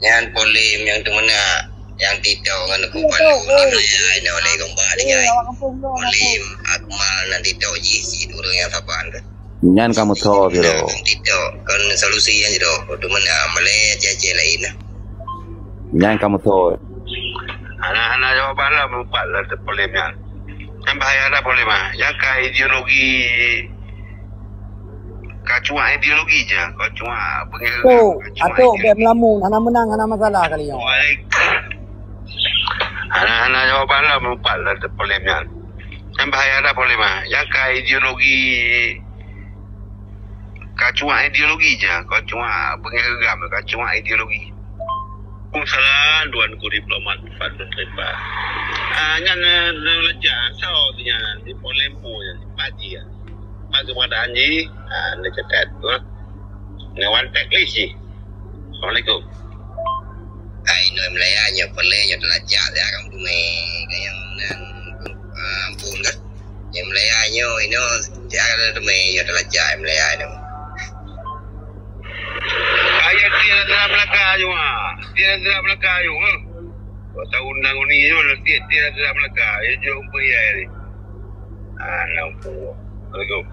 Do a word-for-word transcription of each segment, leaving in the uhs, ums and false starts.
Nyan polem nyang teumeunak, nyang TikTok ngon Teungku Palu ni, meunyoe lé gombak tinggai. Polem Akmal ngon TikTok jih cit ureueng nyang saban tu. Nyan ka meuso sidroe. TikTok kon solusi nyan sidroe. Teumeunak malée cek-cek laén lah. Nyan ka meuso. Hana, hana jawaban lah, meumpat lah polem nyan. Nyan bahaya dah polem ah. Nyang ka ideologi, ka cuak ideologi je, ka cuak beungéh. Tu, ka cuak atok ideologi. Bek meulamun, hana meunang, hana masalah kali nyoe. Waalaikum. Hana, hana jawaban lah, meumpat lah polem nyan. Nyan bahaya dah polem ah. Nyang ka ideologi, ka cuak ideologi je, ka cuak beungéh geugam, ka cuak ideologi. Waalaikumsalam, Tuanku Diplomat Fadlun Rifa. Ah, nyan, eh, nang leucah, soe nyan, di Polempo nyan, di Paji nyan. Pat keuadaan jih, ah, neucatat, eh. Ngon wan teknis jih. Assalamualaikum. Ai, nyoe meulaya nyoe peureulée nyoe teulajak ya, kamoe dumé, kayang nan, ah, ampun kan. Nyang meulaya nyoe, inoe, ya, teumé, ya, teulajak, nyang meulaya nyoe. Ayah tiada dalam belakang nyoe, ah. Tiada dalam belakang nyoe, ah. Buat tahun nang uni nyoe, tiada, tiada dalam belakang. Ya, jom pun ya, ni. Ah, nampu. Assalamualaikum.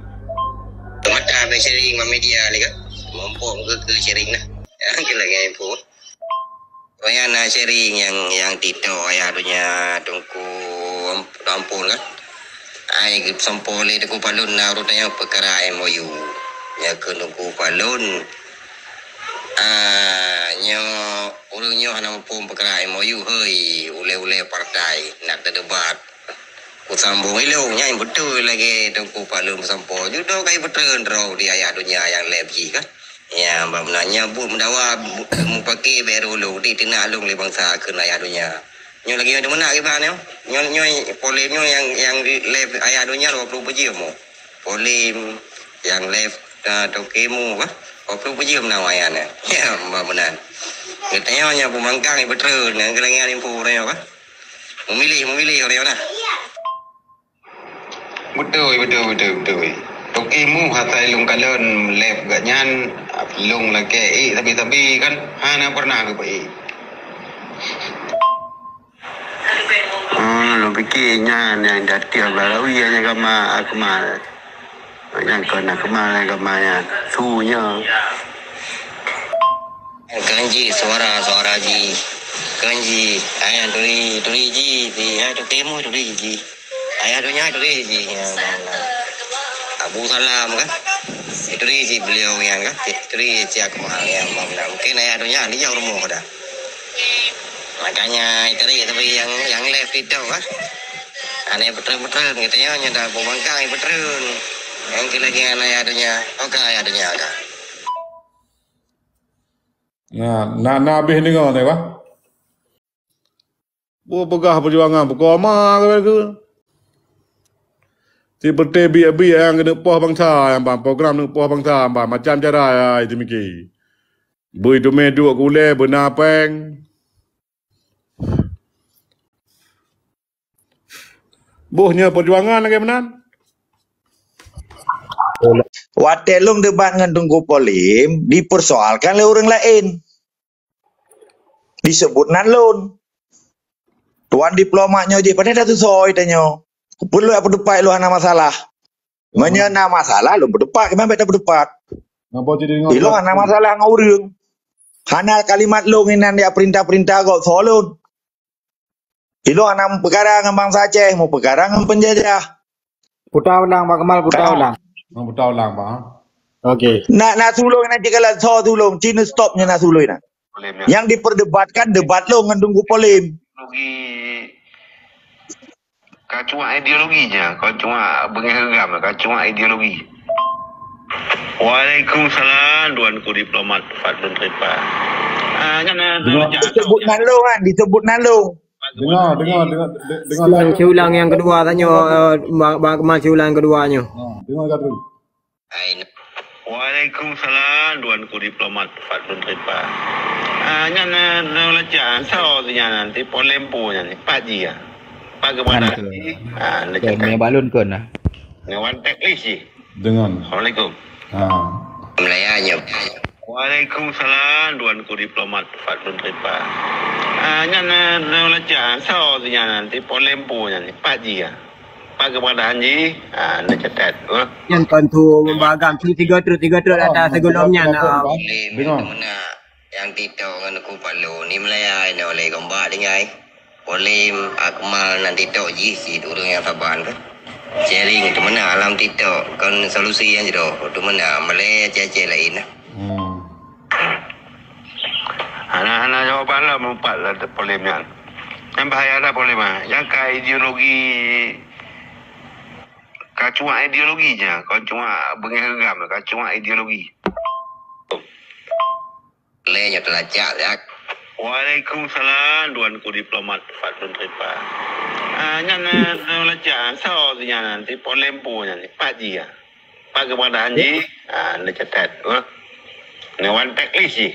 Mata habis sharing, Mak Media ni kan. Mampu ke, ke sharing lah. Ya, kita lagi info. Roh nyan na sharing nyang, nyang TikTok Ayah Donya Teungku Am-, Ampon kan. Ai geupeusampoe lé Teungku Palun na ureueng nyan peukara M O U. Nyan keu Teungku Palun. Ah, nyoe ureueng nyoe hana muphom peukara M O U, hei, ulée-ulée partai nak teudebat. Kusambong ilong, nyan beutôi lagée Teungku Palun peusampoe. Judoe kai peutreun droe di Ayah Donya nyang lhée jih kan. Ya, bak meunan nyan buet meudawa, bu-, mupake bèk rôh lôn, di teunak lôn lé bansa kheun Ayah Donya. Nyoe lagée nyoe meunan kiban nyoe. Nyoe, nyoe polem nyoe nyang, nyang di lhée Ayah Donya dua puluh peuet jeuem. Polem nyang lhée, ah, toke mu bah. Dua puluh peuet jeuem na wayan nyan. Ya, bak meunan. Geutanyoe nyoe peumangkang ipeutreun, nyang keulangian info uroe nyoe bah. Memilih, memilih uroe nyoe nah. Beutôi, beutôi, beutôi, beutôi. Toke mu hase lôn kalon lhée geuh nyan, lôn lakée ék sabe-sabe kan, hana peureunah geupeuék. Ah, lôn pike nyan nyang daté Barawi nyang gama Akmal. Nyang kon Akmal nyang gama nyan. Su nyoe. Kan jih suara, suara jih. Kan jih, ayah turi, turi jih, di, ayah turi mu, turi jih. Ayah Donya turi jih, ya, Bang. Abu Salam kan? Turi jih beliau yang kan? Turi jih aku, ya, Bang. Mungkin Ayah Donya ni jauh rumah dah. Makanya tadi tapi yang, yang left itu kan? Aneh betul-betul gitu ya, nyata pembangkang betul. Yang kira-kira Ayah Donya, oke Ayah Donya, oke. Nah, na, na habéh deungoe teuh bah. Peugah peujuangan peuko ma keu. Siperti biek-biek nyang keuneuk poh bansa, nyang ban program neuk poh bansa, ban macam cara ya, itu miki. Bui teumé duek gulée beuna péng. Boh nyoe peujuangan lagée meunan. Watée lôn debat ngon Teungku Polim, dipersoalkan lé ureuëng laén. Disebut nan lôn. Tuan diplomat nyoe jih, pane tatusoi tanyoe. Peuleueh peudeupat lôn hana masalah. Meunyoe na masalah, lôn peudeupat, keuman bèk tapeudeupat. Ilôn hana masalah ngon ureuëng. Hana kalimat lôn inan jak peurintah-peurintah gob soe lôn. Ilôn hana meupeukara ngon bansa Aceh, meupeukara ngon peunjajah. Puta ulang, Pak Kemal, puta ulang. Puta ulang, Pak. Oke. Nak, nak sulôi nak cikalat soe sulôi, cina stop nyoe nak sulôi nak. Yang diperdebatkan debat lôn ngon Teungku Polim. Ka cuak ideologi je, ka cuak beungéh geugam, ka cuak ideologi. Waalaikumsalam, Tuanku Diplomat Fadlun Rifa. Ah, nyan, nyan, nyan, disebut nan lôn kan, disebut nan lôn. Dengar, dengar, dengar, de-, dengar. Siulang, siulang nyang keudua tanyoe, eh, Bang, Bang Kemal siulang keudua nyoe. Ha, dengar ka tu. Waalaikumsalam, Tuanku Diplomat Fadlun Rifa. Ah, nyan, eh, nang lacak, soe nyan, di Polempo nyan, Pak Ji, ya. Pak Kemal Haji. Ah, lacak. Balon kon lah. Ngewan teknis ji. Dengan. Assalamualaikum. Ha. Meulaya nyoe. Waalaikumsalam, Tuanku Diplomat Fadlun Rifa. Ah, nyan, eh, na lacak, soe si nyan nanti, Polempo nyan, pat jih, ah. Pat keupadaan jih, ah, na catat, ah. Nyan kon tu bagam, si tiga truk, tiga truk atas sebelum nyan, ah. Polempo. Dengar. Nyang TikTok ngon Teungku Palo ni meulaya inoe lé gombak tinggai. Polem, Akmal nan TikTok jih cit ureueng nyang saban kan. Sharing teumena alam TikTok kon solusi nyang jroh teumena meulé cece laén lah. Hmm. Hana, hana jawaban lah meupat lah polem nyan. Nyan bahaya dah polem ah. Nyang ka ideologi, ka cuak ideologi nya, ka cuak beungéh geugam, ka cuak ideologi. Lé nyoe teulacak, Zak. Waalaikumsalam, Tuanku Diplomat Fadlun Rifa. Ah, nyan, eh, teulacak, soe si nyan nanti, Polempo nyan, pat jih, ah. Pat keupadaan jih, ah, na catat, ah. Na wan teknis jih.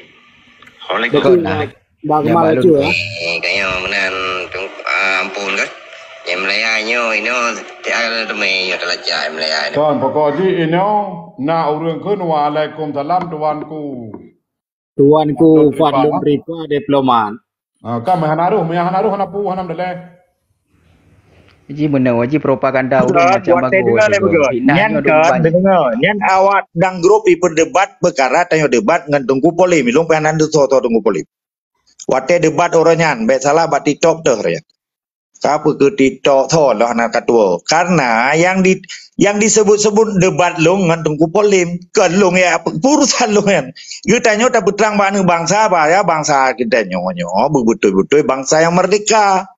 Waalaikumsalam. Betul, Bang Akmal, ya. Eh, kaya meunan, tung-, ah, ampun kan. Nyang meulaya nyoe, inoe, tiada teumé, nyoe teulacak, nyang meulaya nyoe. Kon, pokok jih inoe, na ureueng kheun, "Waalaikumsalam, Tuanku." Tuanku Fadlun Rifa, Diplomat. Ah, kan meuhana roh, meuhana roh hana pu, hana meudaléh. Ji meunoe, ji propaganda ureueng macam bagus. Nyan kan, deungoe. Nyan awak dang grup iperdebat peukara tanyoe debat ngon Teungku Polem. Ilôn pih hana teusoe-soe Teungku Polem. Watée debat uroe nyan, bék salah bak TikTok teuh, ya. Ka peue keu TikTok tho lôn hana katuwoe. Karena nyang di, nyang disebut-sebut debat lôn ngon Teungku Polem, kon lôn ya, urusan lôn nyan. Geutanyoe tapeutrang bak aneuk bansa, bahwa bansa geutanyoe nyoe beubeutôi-beutôi bansa nyang merdeka.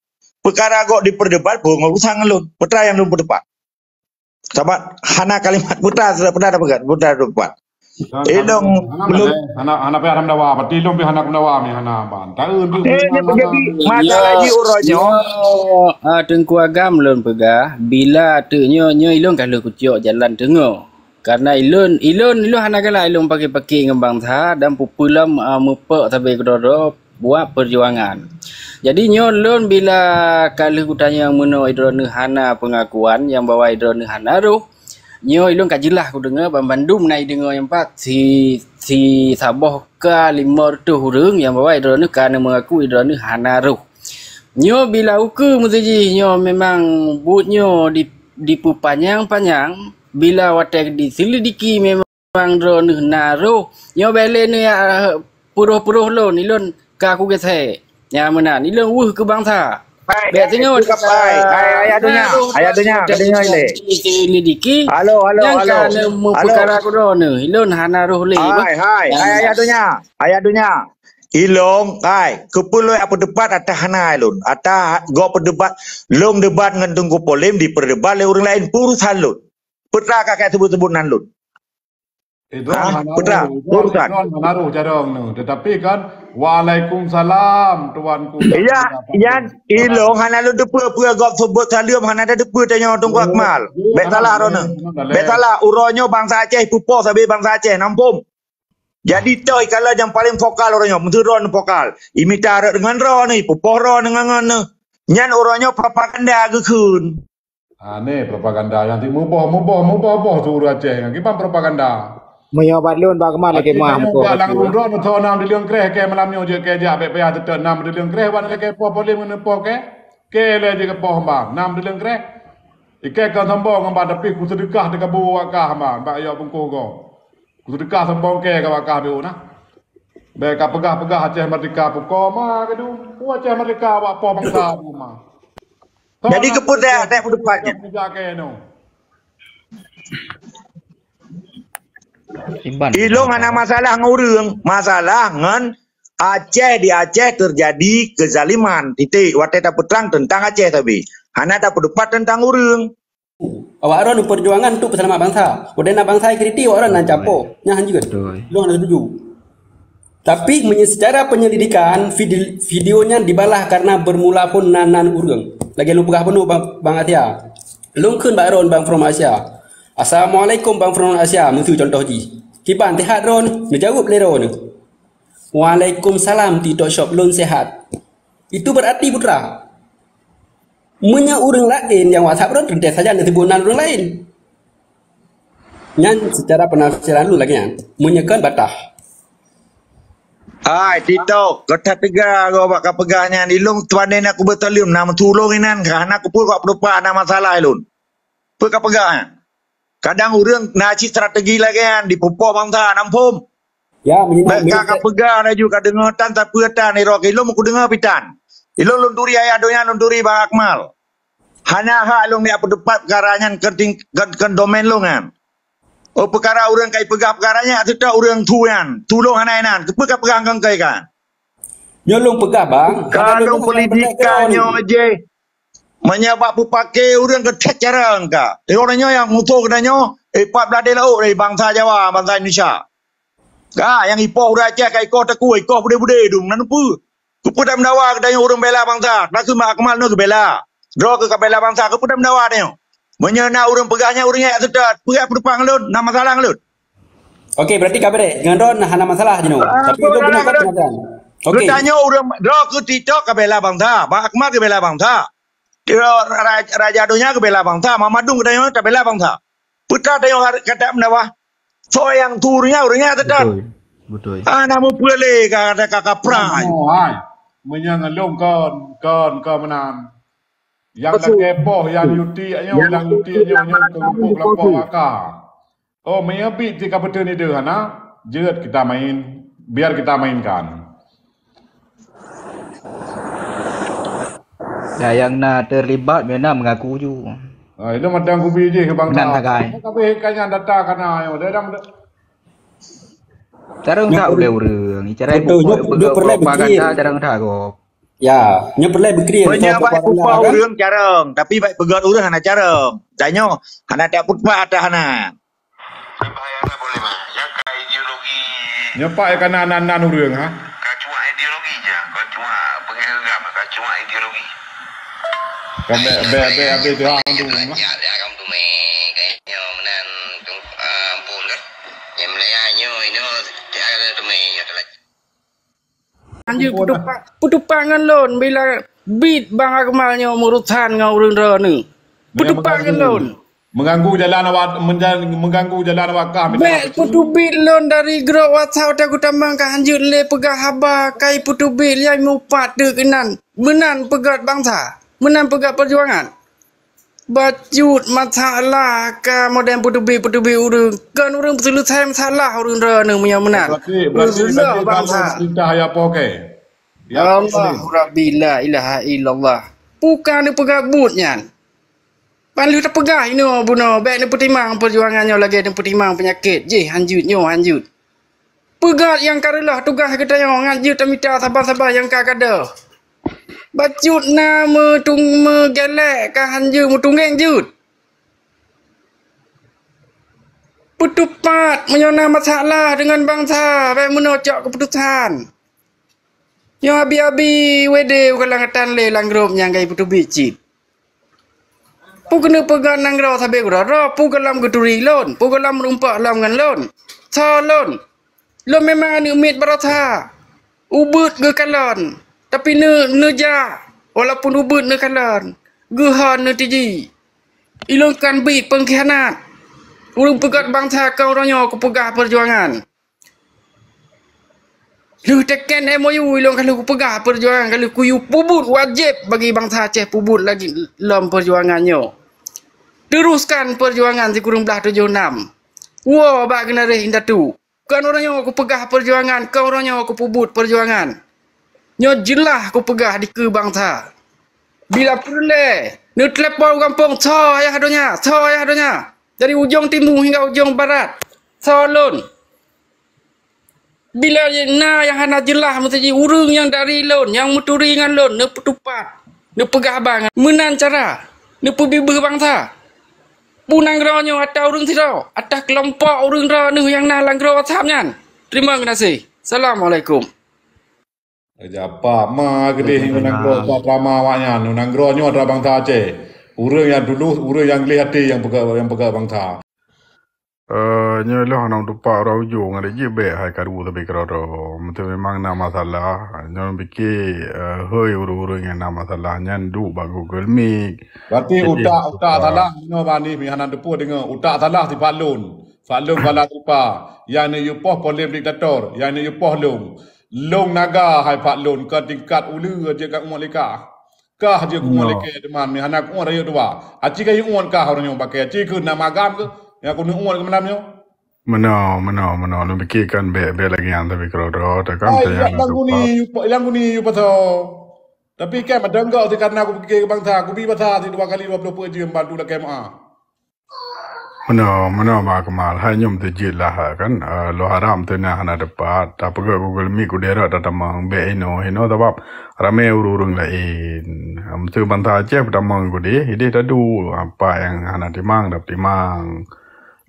Peukara gob diperdebat, peue urusan lôn. Peue nyang lôn peudebat. Sabab hana kalimat putra, putra dapat, putra dapat. Ilong hana, belum. Hana, hana payah dawa, berarti ilong pih hana dawa mi hana ban. Tahu tu. Eh, ni jadi masalah di uroe nyoe. Nyoe, ah, Teungku Agam lôn peugah, bila teuk nyoe, nyoe ilong ka lheueh kucok jalan teungoh. Karena ilôn, ilôn, ilôn hana galak ilôn pakai-pakai ngon bansa dan peupulam, ah, meupok sabe keudroe-droe buat perjuangan. Jadi nyoe lôn bila ka lheueh kutanyong meunoe droeneuh hana pengakuan nyang bahwa droeneuh hana roh, nyoe lôn ka jeulaih kudeungoe ban bandum na ideungoe nyang pat si, si saboh ka lima reutôh ureueng nyang bahwa droeneuh ka neumeungaku droeneuh hana roh. Nyoe bila ukeue meusijih nyoe memang buet nyoe di, dipeupanyang-panyang, bila watée diselidiki memang Bang droeneuh na roh. Nyoe bék lé neuyak peuroh-peuroh lôn, ilôn ka kugeusé. Nyang meunan, ilôn weueh keu bansa. Hai, bék hai, singoh hai, hai, hai, ayah donya, ayah donya, ka deungoe lé. Lidiki. Halo, halo, halo. Nyang ka neumeupeukara keu droeneuh, ilôn hana roh lé. Hai, hai, hai, ayah donya, ayah donya. Ilôn, hai, keupeue lôn peudebat ata hana ilôn. Ata gob peudebat, lôn debat ngon Teungku Polem diperdebat lé ureueng laén, peue urusan lôn. Peue ka, ka sebut-sebut nan lôn. Eh, droen hana roh, droen hana roh carông nyoe. Tetapi kan, "Waalaikumsalam, Tuanku." Iya, nyan ilong hana lôn teupeue peue gob seubut saleuem hana teupeue tanyoe Teungku Akmal. Bék salah droeneuh. Bék salah, uroe nyoe bansa Aceh peupoh sabe bansa Aceh nampôm. Jadi toh ikala nyang paling vokal uroe nyoe, meuteudroe vokal. Imita rot deungon droeneuh, peupoh droeneuh ngon, ngon neuh. Nyan uroe nyoe propaganda geukheun. Ah, nyoe propaganda nyang ti muboh, muboh, muboh-boh su ureueng Aceh nyan. Kiban propaganda. Meunyoe bak lôn bak keumah lagèe mah muboh. Bak lam rundron, soe nam dileueng kreh, kèe malam nyoe jeuet kèe jak, bèk payah teuteuet nam dileueng kreh, wan kèe poh polém ngon poh kèe. Kèe lé jeuet keu poh mba, nam dileueng kreh. Ikèe kon sombong mba, tapi kuseudeukah teukabu wakah mba, bak yok bungkôh gob. Kuseudeukah sombong kèe ka wakah beu na. Bèk ka peugah-peugah Aceh Merdeka peuko ma keudum. Peue Aceh Merdeka awak poh bansa peue ma. Jadi keupeue teuh, teuh peudepat nyan? Ilong hana masalah ngon ureueng, masalah ngon Aceh. Di Aceh teujadi keuzaliman, titik. Watèe tapeutrang teuntang Aceh sabe. Hana tapeudepat teuntang ureueng. Awak droen peujuangan untuk peuseulamat bansa. Watèe na bansa kritik, awak droen na capo. Nyan hanjeuet. Betul. Ilong hana setuju. Tapi meunyoe secara penyelidikan, vide-, video nyan dibalah karena bermula phon nan, nan ureueng. Lagèe lôn peugah bunoe Bang, Bang Asia. Lôn kheun bak droen Bang from Asia. "Assalamualaikum Bang from Asia," miseue contoh jih. Kiban, sehat droen? Neujaweueb lé droen. "Waalaikumsalam, TikTok Shop, lôn sehat." Itu berarti putra. Meunyoe ureueng laén nyang WhatsApp droen, teuntèe saja neuseubuet nan ureueng laén. Nyan seucara peunafsiran lôn lagèe nyan. Meunyoe kon batah. Hai, TikTok, keu that teuga goe bak kapeugah nyan, ilôn tuan na kubeutôi lom, na meutulông inan, hana kupeurupa na masalah ilôn. Peue kapeugah nyan? Kadang ureuëng na cit strategi lagée nyan, dipeupoh bansa, na muphom. Ya, meunyoe Bèk ka kapeugah laju ka deungoe tan, sapeue tan, irok ilôn kudeungoe pitan. Ilôn lôn turi ayah donya, lôn turi Bang Akmal. Hana hak lôn jak peuteupat peukara nyan keu ting-, keu, keu domain lôn nyan. Oh, peukara ureuëng ka ipeugah peukara nyan, ateueh ureuëng su nyan. Su lôn hana inan. Keupeue kapeugah ngon keu ikan? Nyoe lôn peugah, Bang. Ka lôn pendidikan nyoe jih. Meunyoe bak peupake ureuëng keu that cara ka. Eh, ureuëng nyoe nyang musoh geutanyoe, eh, pat blaih laôt dari bansa Jawa, bansa Indonesia. Ka, nyang ipoh ureuëng Aceh ka ikoh teukue, ikoh bude-bude dum, nan peue? Keupeue tameudawa geutanyoe ureuëng bela bansa? Takheun Bang Akmal nyoe geubela. Droe keuh ka bela bansa, keupeue tameudawa tanyoe? Meunyoe na ureuëng peugah nyan ureuëng nyan seutôt, peugah peudeupan ngon lôn, na masalah ngon lôn. Oke, berarti ka beres. Ngon droe hana masalah jinoe. Tapi ulôn beuna kat peunyataan. Oke. Geutanyoe ureuëng droe keuh TikTok ka bela bansa, Bang Akmal ka bela bansa. Raja donya ka bela bansa, Mamadun geutanyoe ka bela bansa. Peue tanyoe harus kata meunawah. Soe nyang su ureuëng nyan, ureuëng nyan seutôt. Betul. Betul. Hana mupeue lé ka, ka, ka, ka prang. Oh, hai. Meunyoe ngon lôn kon, kon, kon meunan. Nyang lakée poh, nyang yuti nyoe, nyang yuti nyoe, nyoe keulompok-keulompok maka. Oh, meunyoe bit ti ka beutôi nideu hana, jeuet kita main, biar kita mainkan. Ya, nyang na terlibat memang mengaku ju. Ah, itu macam kubi jih ke bangsa. Menang sagai. Tapi kan yang data kana yang ada dalam Carông that ulée ureuëng, cara betul, ibu nyoe, nyoe perlu berpikir. Cara that gob. Ya, nyoe perlu berpikir. Meunyoe bak peupah ureuëng carông, tapi bak peugét ureuëng hana carông. Tanyoe hana tak peupah ateueh hana. Nyoe pat kana nan-nan ureuëng, ha? Ka cuma ideologi je, ka cuma pengeugam, ka cuma ideologi. Ka bèk, bèk, bèk habéh tu, ha, tu. Belajar ya kamu tu meh. Kayaknya menan tu, ah, ampun kan. Nyang meulaya nyoe, inoe, tiada tu meh, nyoe telat. Anjing peuteupat, peuteupat ngon lôn bila bit Bang Akmal nyoe meurusan ngon ureuëng droeneuh. Peuteupat ngon lôn. Mengganggu jalan awak, menja-, mengganggu jalan awak kah. Bèk peuteubiet lôn dari grup WhatsApp teuh kutamong ka hanjeuet lé peugah haba kai peuteubiet nyang mupat teuk keunan. Meunan peugét bansa, meunan peugét peujuangan. Bacut masalah ka modern peuteubiet-peuteubiet ureuëng. Kon ureuëng peuseuleusoe masalah ureuëng droeneuh meunyoe meunan. Berarti, berarti, berarti bansa. Perintah ya poke. Ya, Allahu Rabbi la ilaha illallah. Bukan neupeugah buet nyan. Ban lheueh tapeugah inoe bunoe, bèk neupeutimang peujuangan nyoe lagèe neupeutimang peunyakét jih hanjeuet nyoe hanjeuet. Peugét nyang ka reuloh tugaih geutanyoe ngat jeuet tamita saban-saban nyang ka gadôh. Bacut na meutung-, meugèlèk ka hanjeuet meutunggeng jeuet. Peuteupat meunyoe na masalah deungon bansa, bèk meunoe cok keuputusan. Nyoe abi-abi W D ukalangatan lé lam grup nyang ka ipeuteubiet cit. Peue keuneuk peugah nanggroe sabe keudroe-droe, peue gohlom geuturi lôn, peue gohlom meurumpok lom ngon lôn. Soe lôn? Lôn memang aneuk miet baroesa. Ubeut geukalon, tapi neu-, neujak, walaupun ubeut neukalon, geuhon neutiji. Ilôn kan bit peungkhianat. Ureuëng peugét bansa ka uroe nyoe kupeugah peujuangan. Lheueh teken M O U ilôn ka lheueh kupeugah peujuangan, ka lheueh kuyue peubuet wajéb bagi bansa Aceh peubuet lagi lom peujuangan nyoe. Teruskan peujuangan sikureueng blaih tujoh nam. Woe bak generasi indatu. Kon uroe nyoe kupeugah peujuangan, kon uroe nyoe kupeubuet peujuangan. Nyoe jeulaih kupeugah dikeue bansa. Bila peureulèe, neutelepon u gampông, soe ayah donya, soe ayah donya. Dari ujong timu hingga ujong barat, soe lôn. Bila na nyang hana jeulaih meusaji ureuëng nyang dari lôn, nyang meuturi ngon lôn, neupeuteupat, neupeugah haba ngon meunan cara, neupeubeubaih bansa. Peue nanggroe nyoe atra ureuëng sidroe, atra keulompok ureuëng droeneuh nyang na lam grup WhatsApp nyan. Teurimong geunaséh. Assalamualaikum. Raja apa ma keudeh nanggroe, apa drama awak nyan. Nanggroe nyoe atra bansa Aceh. Ureuëng nyang tulus, ureuëng nyang gleh até nyang peugah, nyang peugah bansa. Eh, nyoe lôn hana tupat uroe ujong, adak jih bèk hai karu sabe keudroe-droe. Meunyoe memang na masalah, nyoe pike, eh, hôi ureuëng-ureuëng nyang na masalah nyan duek bak Google Meet. Berarti utak, utak salah, nyoe bani mi hana teupeu deungoe. Utak salah sifat lôn. Sifat lôn kala rupa. Nyang neuyue poh polem diktator, nyang neuyue poh lôn. Lôn naga hai pat lôn, ka tingkat uleue jeuet ka uet lé kah. Kah jeuet kuuet lé kèe teuma, mi hana kuuet rayeuk dua. Aci ka uet kah uroe nyoe bak kèe, aci keuh na magam keuh, nyang keuneuk uet keu malam nyoe. Meunoe, meunoe, meunoe. Lôn pike kan bèk, bèk lagèe nyan, tapi keudroe-droe, takam. Ai, teunyang lam guni, lam guni, yu pasoe. Tapi kan meudeunggok sih, karena kupike bangsa, kubi basa sih dua kali dua puluh peuet jeuem bantu lakèe meu'ah. Meunoe, meunoe Bang Akmal, hai nyoe meuteujeuet lah kan, eh, lôn harab meuteuna hana teupat. Tapeugah Google Meet kudeh rot tatamong, bèk inoe, inoe sabab ramè ureueng-ureueng laén. Meuteue bangsa Aceh peutamong kudeh, ideh tadu, apa nyang hana timang, dap timang.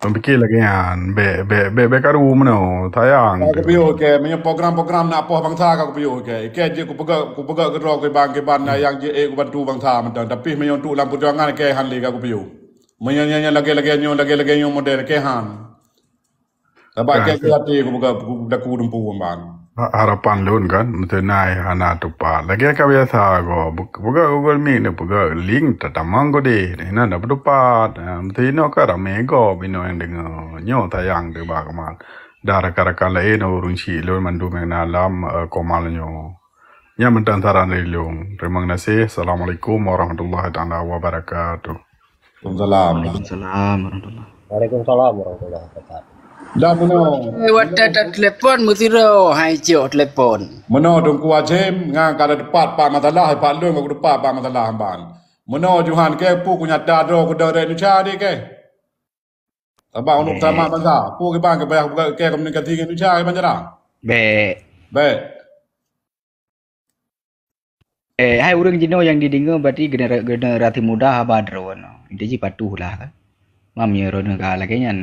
Lôn pike lagèe nyan, bèk, bèk, bèk, bèk karu meunoe, sayang. Ka kupiôh kèe, meunyoe program-program na poh bangsa ka kupiôh kèe. Kèe jeuet kupeugah, kupeugah keudroe kiban-kiban na nyang jeuet ék kubantu bangsa mantong. Tapi meunyoe untuk lam peujuangan kèe han lé ka kupiôh. Meunyoe nyan, nyan lagèe-lagèe nyoe, lagèe-lagèe nyoe model kèe han. Sabab kèe keu até kupeugah, kupeugah dumpu ban. Ha-, harapan lôn kan, meuteunai hana teupat. Lagèe ka biasa gob, bu-, peugah Google Meet, neupeugah link tatamong kudeh. Inan na peutupat. Ha, meuteunai ka ramè gob inoe nyang deungö. Nyoe sayang teuh Bang Akmal. Dan rakan-rakan laén ureueng chik lôn mandum nyang na lam, eh, komal nyoe. Nyan mantong saran dari lôn. Terima kasih. Assalamualaikum warahmatullahi taala wabarakatuh. Waalaikumsalam. Waalaikumsalam warahmatullahi wabarakatuh. Waalaikumsalam warahmatullahi wabarakatuh. Dah meunoe. Eh, watèe tatelepon meusidroe, hai cok telepon. Meunoe Teungku Hashim, ngan ka teupat pat masalah, pat lôn ka teupat pat masalah ban. Meunoe Johan kèe, peue kunyata droe kudong rek Indonesia deh kèe. Sabab untuk sama bangsa, peue kiban keu payah buka kèe komunikasi ngon Indonesia kiban cara? Bèk. Bèk. Eh, hai ureueng jinoe nyang dideungoe berarti genera-, generasi muda haba droeneuh. Inti jih patuh lah kan. Mam nyoe droeneuh ka lagèe nyan.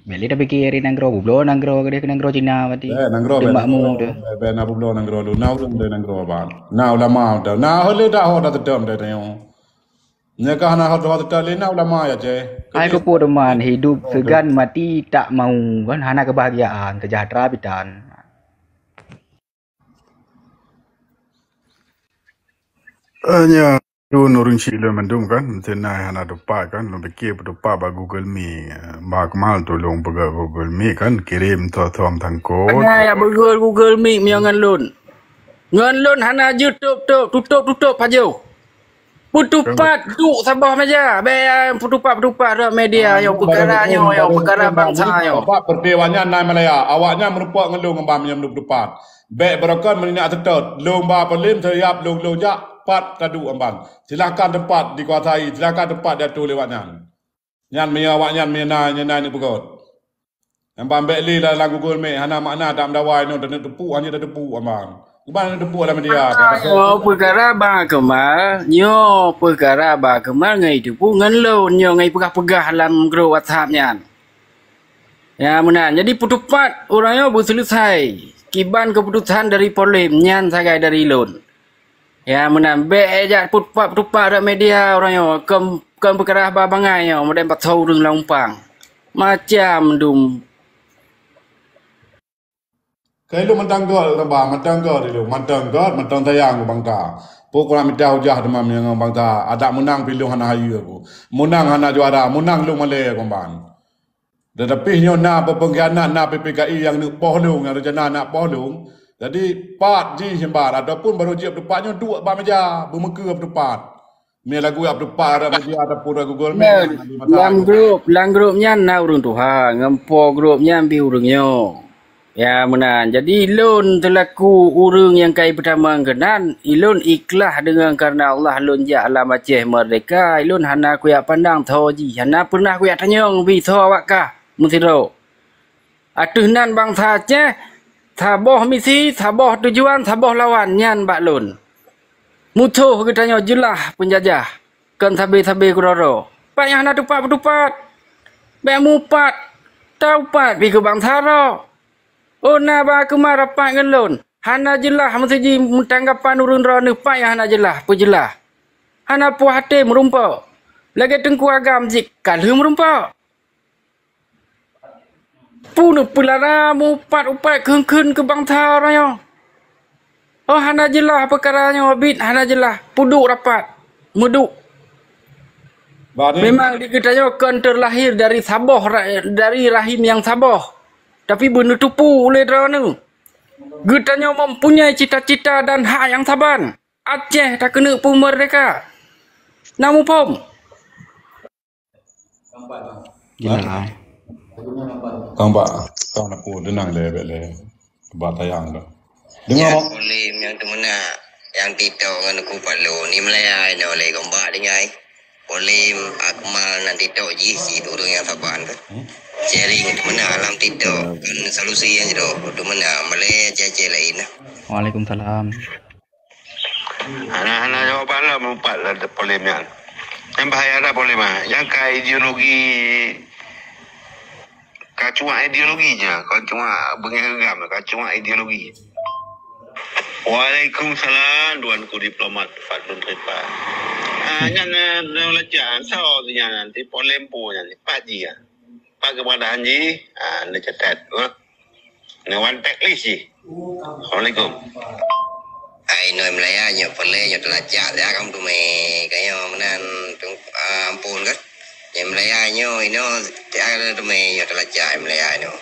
Bèk lé tapike ari nanggroe, bubloe nanggroe keudeh keu nanggroe Cina berarti. Eh, nanggroe bèk, makmu nanggroe, tu. Bèk, bèk na bubloe nanggroe lu. Na ureueng dari nanggroe ban. Na ulama tu. Na hole dah ho dah teudom dari tanyoe. Nyoe ka hana ho dah teudom lé na ulama ya, ceh. Hai keupeue teuma hidup segan mati tak mau kan, hana kebahagiaan, sejahtera bitan. Eh, nya, tu ureueng chik lôn mandum kan, meuteunai hana teupat kan, lôn pike peutupat bak Google Meet. Eh, Bang Akmal tulông peugah Google Meet kan, kirém tho-tho meuteungkot. Hana ya beugöl Google Meet meunyoe ngon lôn. Ngon lôn hana jeuet tôp-tôp, tutôp-tutôp pajoh. Peutupat duek saboh meja, bèk peutupat-peutupat rot media, nyoe peukara nyoe, nyoe peukara bangsa nyoe. Sebab peurti awaknyan na Malaya, awaknyan meurumpok ngon lôn ngon ban meunyoe peutupat. Bèk beurokon meunyoe na seutôt, lôn ba polem siap lôn, lôn jak pat taduek ngon ban. Silakan teumpat dikuasai, silakan teumpat diatô lé awaknyan. Nyan meunyoe awaknyan meunyoe na, nyan na neuk peugöt. Nyan ban bèk lé lam Google Meet, hana makna that meudawai nyoe, taneuk teupeu, hana tateupeu aman. Kiban tateupeu lam media. Nyoe peukara Bang Akmal, nyoe peukara Bang Akmal ngai teupeu ngon lôn, nyoe ngai peugah-peugah lam grup WhatsApp nyan. Ya, meunan. Jadi, peutupat ureueng nyoe beuseuleusai. Kiban keuputusan dari polem nyan sagai dari lôn. Ya, meunan. Bèk jak peutupat-peutupat rot media ureueng nyoe. Keu, keu peukara haba bangai nyoe, model pasoe ureueng lam umpang. Macam dum. Keu ilôn mantong göt, mantong göt ilôn, mantong göt, mantong sayang keu bangsa. Peue kurang mita hujah teuma meunyoe ngon bangsa, adak meunang pih lôn hana hayeue ku. Meunang hana juara, meunang lôn malèe keu ban. Tetapi nyoe na peungkhianat, na P P K I nyang neuk poh lôn, nyang rencana nak poh lôn. Jadi, pat jih nyang ban, ataupun barô jeuet peutupat nyoe duek bak meja, beumeukeue peutupat. Mie lagu yak peutupat rot media ataupun rot Google Meet, hana masalah. Lam grup, lam grup nyan na ureueng tuha, ngon po grup nyan pih ureueng nyoe. Ya, meunan. Jadi, lôn seulaku ureueng nyang kai peutamong keunan, ilôn ikhlas deungon kareuna Allah lôn jak lam Aceh Merdeka, ilôn hana kuyak pandang tho jih, hana peureunah kuyak tanyong bri tho awak kah meusidroe. Ateueh nan bansa Aceh, saboh misi, saboh tujuan, saboh lawan nyan bak lôn. Musoh geutanyoe jeulaih peunjajah, kon sabe-sabe keudroe-droe. Pat nyang hana tupat peutupat, bèk mupat, taupat pih keu bansa droe. Oh, na Bang Akmal rapat ngon lôn, hana jeulaih meusiji meutanggapan ureueng droeneuh, pat nyang hana jeulaih, peujeulaih. Hana puih até meurumpok. Lagèe Teungku Agam jih ka lheueh meurumpok. Peue neupeulara mupat-upat kheun-kheun keu bansa uroe nyoe? Oh, hana jeulaih peukara nyoe, biet hana jeulaih. Peuduek rapat, meuduek. Memang di geutanyoe kon teulahé dari saboh ra-, dari rahim nyang saboh. Tapi beuneuteupeue ulèe droeneuh. Geutanyoe mempunyai cita-cita dan hak nyang saban. Aceh takeuneuk peumeurdeka. Na muphom? Jelas. Kang Bak, kang Napu, deunang lé, bèk lé. Bak tayang tu. Deungoe, Mak. Polem nyang teumeunak, nyang TikTok ngon Teungku Palo ni meulaya inoe lé gombak tinggai. Polem Akmal nan TikTok jih cit ureueng nyang saban tu. Sharing teumeunak lam TikTok. Kan solusi nyang jroh teumeunak meulaya cek-cek laén lah. Waalaikumsalam. Hana, hana jawaban lah meumpat lah polem nyan. Nyang bahaya dah polem ah. Nyang ka ideologi Ka cuak ideologi nya, ka cuak beungéh geugam, ka cuak ideologi. Waalaikumsalam, Tuanku Diplomat Fadlun Tripa. Ah, nyan, eh, nang lacak, soe nyan nanti, Polempo nyan, pat jih, ah. Pat keubeunaran jih, ah, neucatat, eh. Neuwan teklis jih. Assalamualaikum. Ai, inoe meulaya nyoe peureulèe nyoe teulacak siat kan teumé kayong meunan, ah, ampôn kan. Nyoe meulaya nyoe inoe tiada teumé nyoe teulacak meulaya nyoe.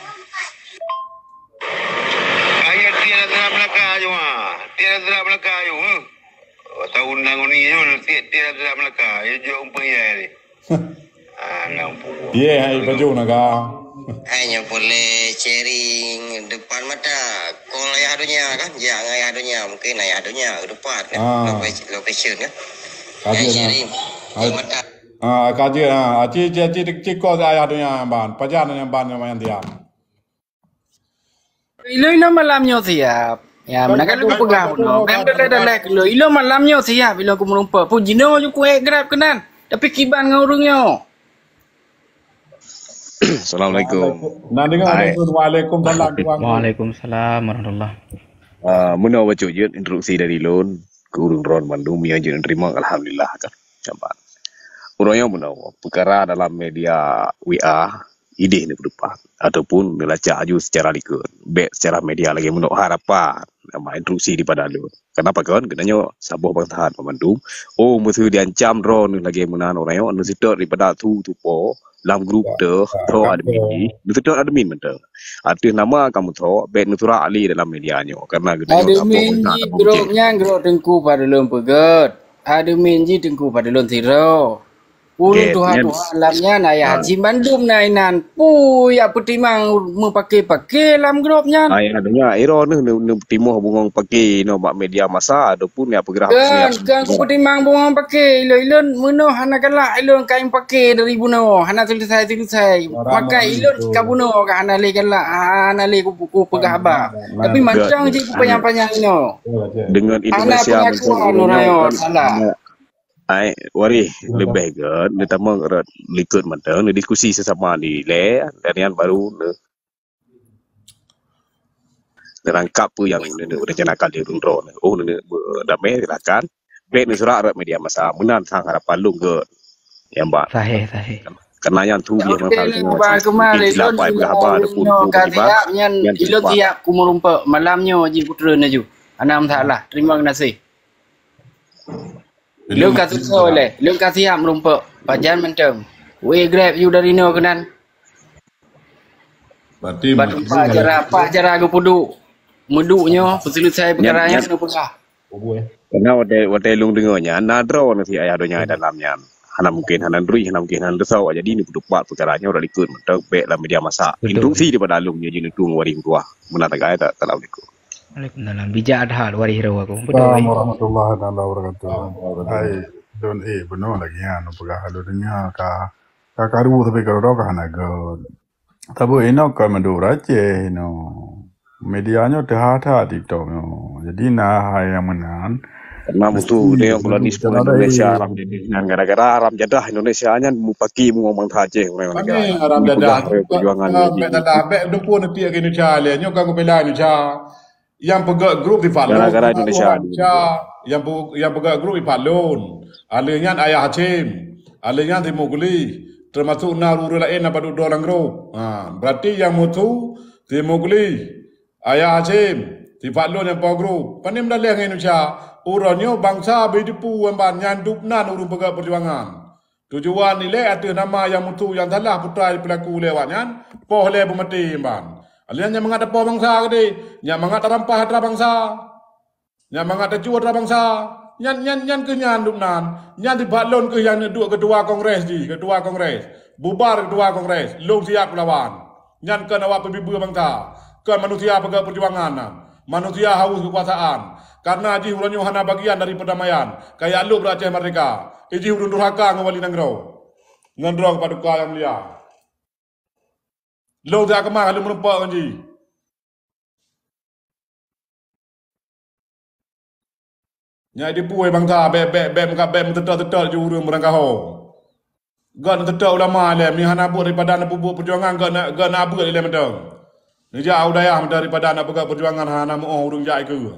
Ayat tiada teulak meulaka nyoe, ah. Tiada teulak meulaka nyoe, eh. Watèe undang uni nyoe tiada teulak meulaka, nyoe jok umpeu yai. Anak buah. Ye, hai baju naga. Hai nyoe peureulèe sharing depan mata. Call Ayah Donya kan? Jak ngon Ayah Donya. Mungkin Ayah Donya ke depan kan? Ah. Location, location kan? Kaji sharing depan mata. Ah, kaji, ah. Aci, aci, aci, aci call Ayah Donya nyang ban. Pajan nyang ban nyang main dia. Ilôn inoe malam nyoe siap. Ya, meunan ka lôn peugah bunoe. Bèk daleh-daleh keu lôn. Ilôn malam nyoe siap, ilôn keu meurumpok. Pun jinoe ju kuék grab keunan. Tapi kiban ngon ureueng nyoe. Assalamualaikum. Nah, dengar. Hai. Waalaikumsalam, Tuan. Waalaikumsalam warahmatullah. Ah, meunoe bacut jeuet instruksi dari lôn keu ureueng droen bandum nyang jeuet neuteurimong, alhamdulillah kan. Saban. Uroe nyoe meunoe, peukara dalam media W A idéh neupeutupat ataupun neulacak aju secara likot, bèk secara media lagèe meunoe harapan, nama instruksi daripada lôn. Kenapa kon? Geutanyoe saboh bansa bandum. Oh, meuseu diancam droeneuh lagèe meunan uroe nyoe, neuseutôt daripada su tupo lam grup teuh, tho admin jih, neuseutôt admin mantong. Ateueh nama kamoe tho, bèk neusurak lé dalam media nyoe, karena geutanyoe saboh bansa bandum. Admin jih grup nyan, grup Teungku Fadlun peugöt. Admin jih Teungku Fadlun sidroe. Ureueng tuha-tuha lam nyan Ayah Hasyim bandum na inan. Peue jak peutimang meupaké-paké lam grup nyan? Ayah Donya, droeneuh neu-, neupeutimang bungöng paké inoe bak media massa ataupun jak peugeurah. Kon, kon kupeutimang bungöng paké. Ilôn-ilôn meunoe hana galak ilôn kayém paké dari bunoe. Hana seuleusai-seuleusai. Makai ilôn ka bunoe ka hana lé galak, hana lé ku-, kupeugah haba. Tapi mantong jih kupanyang-panyang inoe. Dengan Indonesia mantong. Ai, waréh leubeh gèt neutamong rot likot mantong, neudiskusi sesama di lé, dan nyan baru ne-, neurangkap peue nyang ne-, ne-, neurencanakan di ureueng droe. Oh, ne-, ne-, damé, silakan. Bèk neusurak rot media massa. Meunan sang harapan lôn gèt. Nyang ba. Sahih, sahih. Karena nyan tu biasa. Oke, mantong, Bang, keumarin, silap ilôn pai beurapa ada pun nyoe ka siap, nyan ilôn siap kumeurumpok malam nyoe jih kutreun laju. Hana masalah. Terima kasih. Lôn ka tutoe lé, lôn ka siap meurumpok. Pajan mantong. Wéh grab you dari noe keunan. Berarti pat cara, pat cara geupeuduek. Meuduek nyoe, peuseuleusai peukara nyan, nyan, nyoe peugah. Karena watèe, watèe lôn deungö nyan, na droe nasi Ayah Donya dalam nyan. Hana mungkin hana neurui, hana mungkin hana neusok. Jadi, neupeutupat peukara nyoe rot likot mantong bèk lam media massa. Betul. Instruksi daripada lôn nyoe jeuet neutueng waréh meutuah. Meunan sagai, assalamualaikum. Waalaikumsalam. Bijak that waréh droe aku. Betul, eh. Assalamualaikum warahmatullahi taala wabarakatuh. Hai, don, eh, bunoe lagèe nyan, peugah lôn deungö ka, ka karu tapi keudroe ka hana gèt. Tapi inoe kon mandum Aceh inoe. Media nyoe teuha that TikTok nyoe. Jadi na hai nyang meunan. Karena butuh dia kalau di sekolah Indonesia, aram jadi nyan gara-gara aram jadah Indonesia nyan mupaki meuang bansa Aceh. Pane aram jadah? Perjuangan bèk jadah, bèk deungon tiek Indonesia lé. Nyoe ka kubela Indonesia. Nyang peugöt grup di Pak Lôn. Gara-gara Indonesia. Nyang pe-, nyang peugöt grup di Pak Lôn. Alèh nyan Ayah Hasyim. Alèh nyan Timu Guli. Teumasuk na ureueng laén na padub droe lam grup. Ha, berarti nyang musu Timu Guli, Ayah Hasyim, si Pak Lôn nyang po grup. Pane meudaleh ngon Indonesia. Uroe nyoe bansa beudepu ban nyan dub nan ureueng peugöt peujuangan. Tujuan ilèe ateueh nama nyang musu nyang salah putra jipeulaku lé awaknyan, poh lé beumaté ban. Alèh nyan mangat tapo bansa keudéh, nyan mangat tarampah atra bansa, nyan mangat tacue atra bansa. Nyan, nyan, nyan keuh nyan dum nan. Nyan dipat lôn keuh nyang neuduek keutua kongrès jih, keutua kongrès. Bubar keutua kongrès, lôn siap lawan. Nyan kon awak peubibeue bansa, kon manusia peugah peujuangan nan. Manusia haus keukuasaan. Karena jih uroe nyoe hana bagian dari perdamaian. Kaya lôn beurat Aceh merdeka. Ijih ureuëng durhaka ngon wali nanggroe. Ngon droe keupaduka nyang mulia. Lôn siat keumah lôn meurumpok ngon jih. Nyan dipuwoe bansa, bék, bék, bék meuka-, bék meuteutot-teutot ju ureuëng meurangkaho. Gét neuteutot ulama ilée, mi hana buet daripada neupeubuet peujuangan, gét na, gét na buet ilée mantong. Neujak u dayah mantong daripada na peugah peujuangan hana meuoh ureuëng jak ikeue.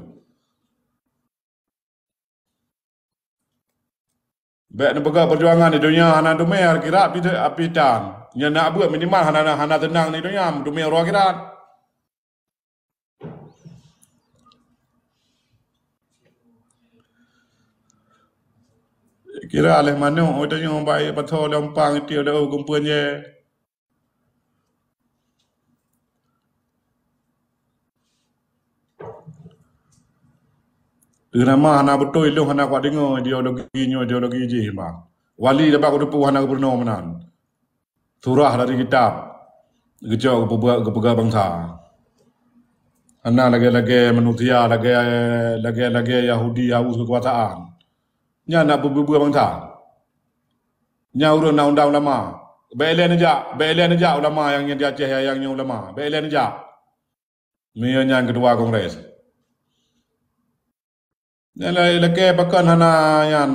Bék neupeugah peujuangan di donya hana dumé, akhirat pih, pih tan. Nyan na buet minimal hana, hana teunang di donya, dumé uroe akhirat. Kira lé manok, oh, tanyoe baik pasoe lé umpang tiep lé, oh, geumpuen je. Teuma hana beutôi lôn hana kuat deungoe ideologi nyoe, ideologi jih, bah. Wali Leubak Kutupu hana geupeurunoe meunan. Surah dari kitab geucok geupeugah, geupeugah bansa. Hana lagée-lagée manusia, lagée, lagée-lagée Yahudi haus keukuasaan. Nyan na beubeue bansa. Nyan ureuëng na undang ulama. Bék ilée neujak, bék ilée neujak ulama nyang, nyang di Aceh nyang nyoe ulama. Bék ilée neujak. Meunyoe nyan keutua kongrès. Nyan la-, lakée pakon hana nyan.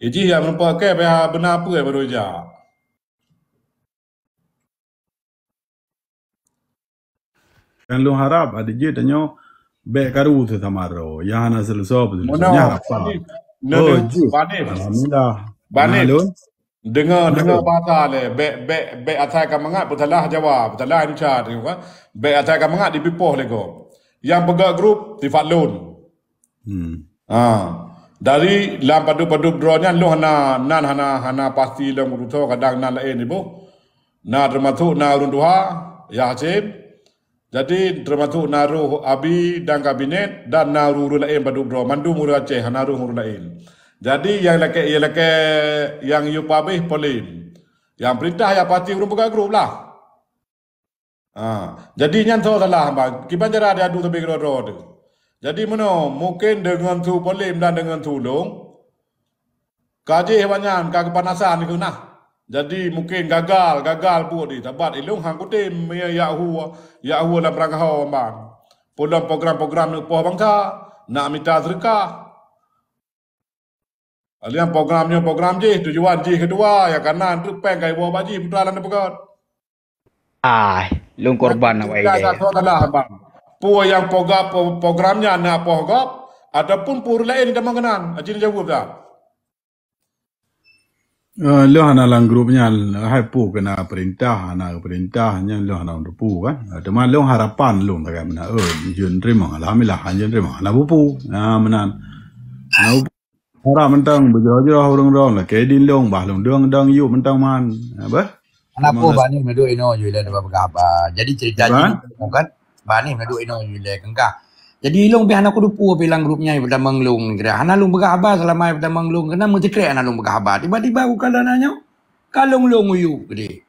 Ijih nyang meureumpok kée pih beuna peue baru ijak. Nyang lôn harab adak jeuet tanyoe bék karu seusamadroe, nyang hana seuleusoe peuseuleusoe. Meunoe, nyan harapan. Banih, oh, jeuet. Banih. Alhamdulillah. Banih. Nah, lôn. Deungoe, deungoe bahasa lé, bék, bék, bék asai ka mangat peusalah Jawa, peusalah Indonesia, tengok, kan? Bék asai ka mangat dipipoh lé gob. Nyang peugah grup sifat lôn. Hmm. Ha. Dari lam padub-padub droe nyan lôn hana, nan hana, hana pasti lôn kutusoe, kadang nan laén iboh. Na teumasok na ureuëng tuha, Yah Hasyim. Jadi teumasok na roh Abi dan kabinet dan na ureuëng-ureuëng laén padub droe. Mandum ureuëng Aceh, hana roh ureuëng laén. Jadi nyang lakée, nyang lakée nyang yue pabéh polem. Nyang peurintah nyang pasti ureuëng peugah grup lah. Ha, jadi nyan soe salah, bah. Kiban cara diadu sabe keudroe-droe teuh. Jadi meunoe, mungken deungon su polem dan deungon su lôn, ka jih awaknyan ka keupanasan dikeue nah. Jadi mungken gagal, gagal buet di sabat ilôn han kutem, ya, ya hu, ya hu lam peurangkaho ban. Peulom program-program neupoh bansa, nak mita seudeukah. Alian program nyoe program jih, tujuan jih keudua, ya kana treuk péng ka iwoe bak jih putra lam dipeugöt. Ai, lôn korban awai deh. Peue nyang program, program nyan na poh gob ataupun peue laén tamong keunan? Aci neujaweueb dah. Eh, lôn hana lam grup nyan, hai peue keu na peurintah, hana peurintah nyan lôn hana teupeu kan. Teuma lôn harapan lôn lagèe meunan, eh, jeuet teurimong, alhamdulillah, jeuet teurimong. Hana peue-peue. Nah, meunan. Hana peue-peue. Hara mantong beujroh-jroh ureueng droe lakèe di lôn bah lôn dong-dong yub mantong man. Ha, bah? Hana peue, bah ni meuduk inoe ju ilèe dua peugah haba. Jadi cerita jih kan, bah ni meuduk inoe ju ilèe keungkah. Jadi ilôn pih hana kuteupeu pih lam grup nyan ipeutamong lôn kira. Hana lôn peugah haba selama ipeutamong lôn keunan meusikrek hana lôn peugah haba. Tiba-tiba ku kalon nyoe, kalon lôn uyub keudeh.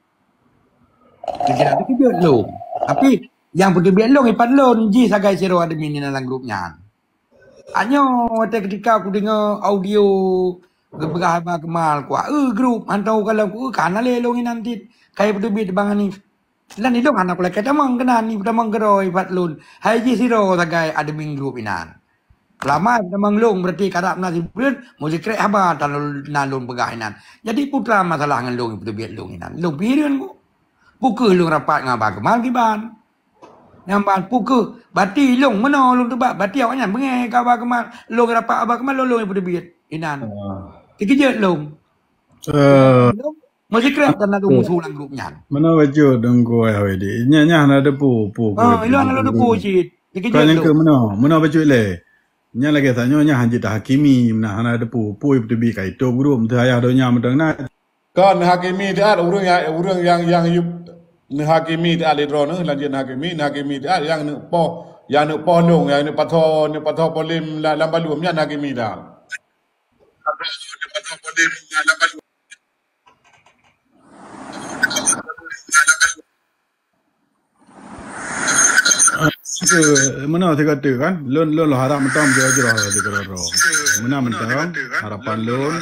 Kira teukeujot lôn. Tapi nyang peuteubiet lôn ipat lôn jih sagai sidroe admin inan lam grup nyan. Anyoe watèe keutika kudeungoe audio geupeugah haba Kemal, kuah, "Eh, grup, hantom kalon ku, eh, ka na lé lôn inan cit, ka ipeuteubit bang Hanif." Lan ilôn hana kulakèe tamong keunan, ipeutamong keudroe ipat lôn. Hai jih sidroe sagai admin grup inan. Seulama ipeutamong lôn, berarti karab na sibuleuen, meusikrek haba tan lôn, na lôn peugah inan. Jadi, peue teuma masalah ngon lôn, ipeuteubit lôn inan? Lôn pih hireuen ku. Peu kheueh lôn rapat ngon haba Kemal kiban? Nyan ban peu kheueh, bati lôn meunoe lôn teubat, bati awaknyan beungèh ka haba Kemal, lôn rapat haba Kemal, lôn, lôn nyang peuteubiet inan. Ah. Teukeujot lôn. Eh. Lôn meusikrek tan na lôn musoh lam grup nyan. Meunoe bacut Teungku Yahudi. Nyan, nyan hana teupeu, peu, ah, ilôn hana lôn teupeu cit. Teukeujot lôn. Meunoe, meunoe bacut lé. Nyan lagèe tanyoe nyan hanjeuet tahakimi, meunan hana teupeu, peu peuteubiet ka itôb grup, teuh ayah donya mantong na. Kon neuhakimi taát ureuëng nyang, ureuëng nyang, nyang yup neuhakimi taát lé droeneuh, lanjut neuhakimi, neuhakimi taát nyang neupoh, nyang neupoh lôn, nyang neupasoe, neupasoe polém lam, lam balum, nyan neuhakimi taát. Meunoe sigoe teuk kan, lôn, lôn harap mantong jroh-jroh di keudroe. Meunan mantong harapan lôn.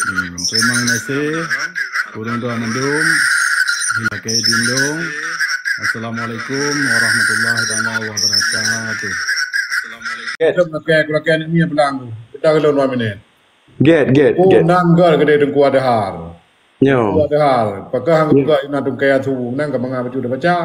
Hmm, terima kasih. Ureuëng dua mandum. Lakée idin lôn. Assalamualaikum warahmatullahi taala wabarakatuh. Jom lakée, lakée ni pulang. Kita ke lôn dua minit. Get, get, Oh, get. Nanggal gede Teungku Adhar. Nyo. Teungku Adhar, pakah hang juga ina tungkai asu nang ka mangat bacut baca.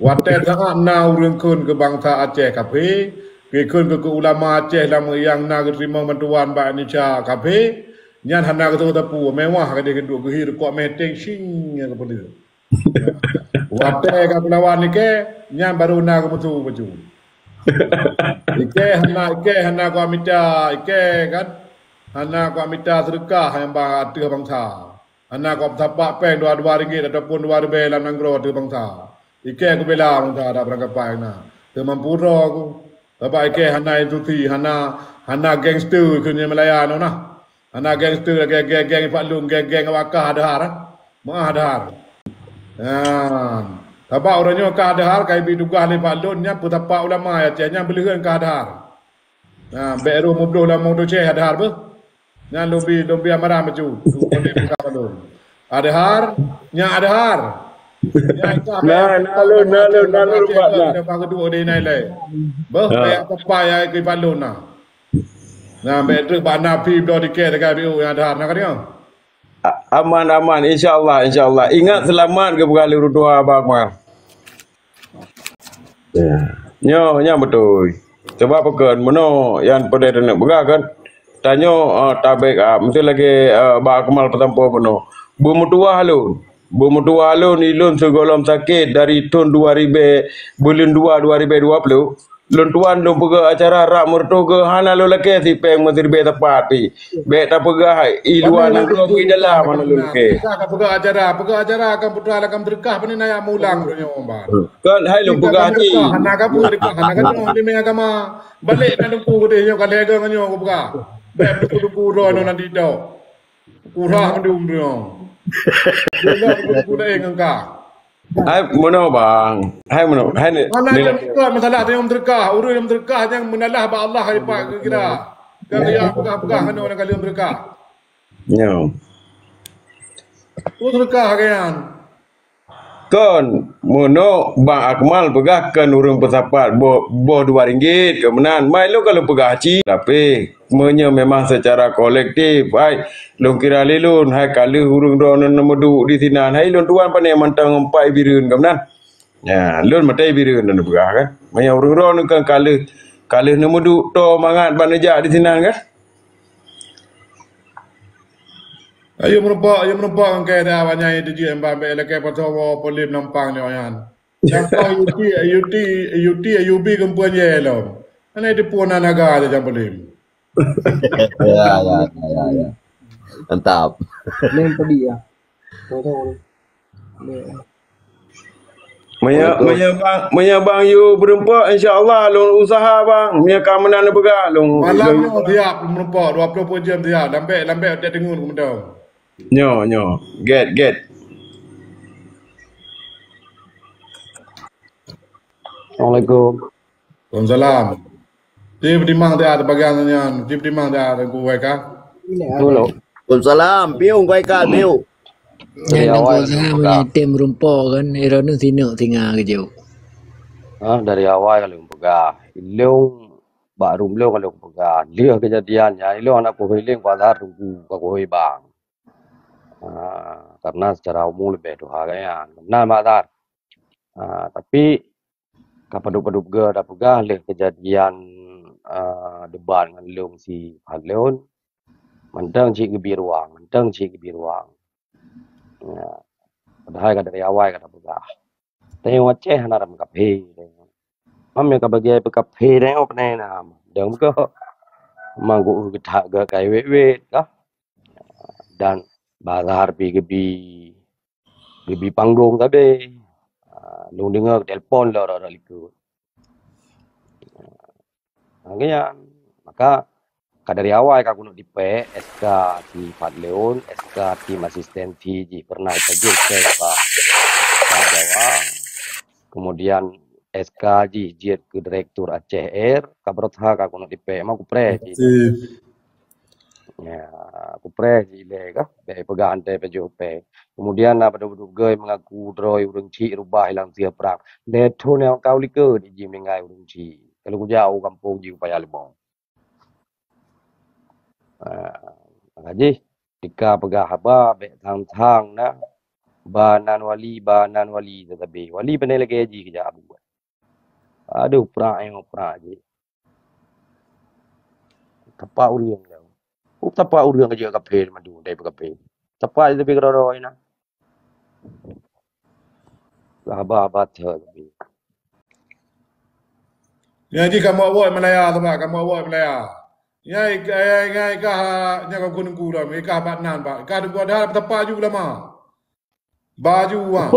Watée saat na ureuëng kheun ke bangsa Aceh kafe, ke kheun ke, ke ulama Aceh lam yang na geuteurimong bantuan bak Indonesia kafe, nyan hana geutoh teupeu mewah ka deh geuduk geuhi rukok meteng sing ya kepala. Watée ka kulawan ike, nyan baru na geumusu baju. Ike hana, ike hana kua mita, ike kan hana kua mita sedekah nyang ba ateueh bangsa. Hana kua peusapat péng dua, dua ringgit ataupun dua ribée lam nanggroe ateueh bangsa. Ike kubela bangsa ada beurangkapai na. Teumampu droe ku. Sabab ike hana institusi, hana, hana gangster keu nyan Malaya nyoe nah. Hana gangster lagée geng-geng Pak Lun, geng-geng awak kah Adhar. Meuah Adhar. Nah, sabab uroe nyoe kah Adhar ka ibi tugaih lé Pak Lun nyan peusapat ulama ya, nyan beuleuheun kah Adhar. Nah, bék roh meubloh lam moto ceh Adhar beuh. Nyan lôn bi, lôn bi amaran bacut. Lôn bi peugah Pak Lun. Adhar, nyan Adhar. Nyan kah Nah, bék nah, lôn, nah, lôn, nah, lôn, Pak, nah. Dah bagi dua di nai lé. Beuh, Ya. Bék apa ya ke Pak Lun nah. Nah, bék treuk bak Nafi bloe tiket dekat B O nyang Adhar na ka deungoe? A-, aman, aman. Insya Allah, insya Allah. Ingat selamat geupeugah lé ureueng tuha Abang Akmal. Ya. Nyoe, nyan beutôi. Sebab pakon, meunoe nyang peudeh taneuk peugah kan. Tanyoe, ah, tabek, ah, meusti lagée, ah, Bang Akmal peusampoe meunoe. Beumeutuwah lôn. Beumeutuwah lôn, ilôn sigohlom sakét dari thon dua ribée, buleuen dua, dua ribée dua ploh. Lôn tuan lôn peugah acara rak meureutoh geuh hana lôn lakée sipéng meusiribée sapat pih. Bék tapeugah i luwa nanggroe pih dalam hana lôn lakée. Ka peugah acara, peugah acara akan putra akan meuseudeukah, pane na jak meulang droe nyoe, Bang. Kon hai lôn peugah cit. Hana ka peue deukah, hana ka deungoe limeng agama. Balek na Teungku keudeh nyoe ka lhée geuh ngon nyoe kupeugah. Bék Teungku-teungku droe nyoe nanti tau. Kurah mandum droe nyoe. Lôn Teungku-teungku laén ngon ka. Hai meunoe, Bang. Hai meunoe. Hai ni. Hana nyang bukan masalah nyang meuseudeukah. Ureueng nyang meuseudeukah nyang meunalah bak Allah hai Pak kira. Ka geujak peugah-peugah keunoe nyang ka lheueh meuseudeukah. Nyoe. Peue seudeukah geuh nyan? Kon, meunoe Bang Akmal peugah kon ureueng peusapat boh, boh dua ringgit keu meunan. Mai lôn ka lôn peugah cit, tapi meunyoe memang secara kolektif, hai lôn kira lé lôn, hai ka lheueh ureueng droeneuh neumeuduek disinan, hai lôn tuan pane mantong ngon Pak Ibireuen keu meunan. Ya, lôn maté Ibireuen lôn peugah kan. Meunyoe ureueng droeneuh kan ka lheueh, ka lheueh neumeuduek toe mangat ban neujak disinan kan. Ayo meureumpok, ayo meureumpok ngon keu dah awak nyan teujieb mbak bek lakée pasoe woe polém nampang nyoe nyan. Nyang kong U T, U T, U T, U B geumpuen jeh lom. Hana teupeue na naga aja nyang polém. Ya, ya, ya, ya, ya. Mantap. Leng pedih ya. Tahu-tahu. Meunyoe, meunyoe bang, meunyoe bang yue beureumpok, insya Allah lôn usaha bang. Meunyoe ka meunan neupeugah, lôn, Malam lôn nyoe siap meureumpok, dua ploh peuet jeuem siap. Lambek, lambek udah deungon keumeudoe. Nyoe, nyoe. Get, get. Assalamualaikum. Waalaikumsalam. Ci peutimang siat bagian nyan, ci peutimang siat Teungku Y K. Halo. Waalaikumsalam. Piu Y K, piu. Dari awai Teungku Y K. Meunyoe tem meureumpok kan, droeneuh sineuk singa geujok. Ah, dari awai ka lôn peugah. Ilôn bak rumoh lôn ka lôn peugah. Lheueh keujadian nyan, ilôn hana kuhôi lé Pak Azhar Teungku, ka kuhôi bang. Ah, karena secara umum leubeh tuha gaya. Nah, Pak Azhar. Ah, tapi ka padub-padub geu tapeugah lheueh keujadian, ah, debat ngon lôn si Fadlon, mantong cit geubi ruang, mantong cit geubi ruang. Ya. Padahai ka dari awai ka tapeugah. Tanyoe Aceh hana ram kaphé. Mam nyang ka bagian peukaphé tanyoe pane na. Dang meuko. Mang geu geutak geu kai wet-wet ka. Dan Bah Azhar pih geubi, geubi panggong sabe. Ah, lôn deungoe telepon lom rot-rot likot. Ah, nyan. Maka ka dari awai ka keuneuk tipék S K Ti Fadleon, S K tim asistensi jih pernah ipajoh keu bak, bak Jawa. Kemudian S K jih jeuet keu direktur Aceh Air, ka beureusaha ka keuneuk tipék, ma kupreh jih. Ya, kupreh jih ilée kah, bék peugah antée pajoh péng. Kemudian na padub-dub gei mengaku droe ureuëng chik rubah ilang siah prang. Lhée thon nyang ka u likot jih meuninggai ureuëng chik. Kalau kujak u gampông jih upaya leumo. Ah, maka jih, tika peugah haba bék thang-thang na, ba nan wali, ba nan wali teutabeh. Wali pandai lagée jih keujak buet. Aduh, prak nyoe, prak jih. Tapak ureuëng nyoe. Tapak ureuëng keujak kaphé mandum, dai peukaphé. Tapak jih tapi keudroe-droe na. Haba-haba that tapi. Nyan jih kamoe awai Malaya, sabab kamoe awai Malaya. Nyan ik-, nyan, nyan ikah, nyan ka keuneuk kurang, ikah bak nan, bak. Ikah deungon dah teumpat ju lama. Baju, ah.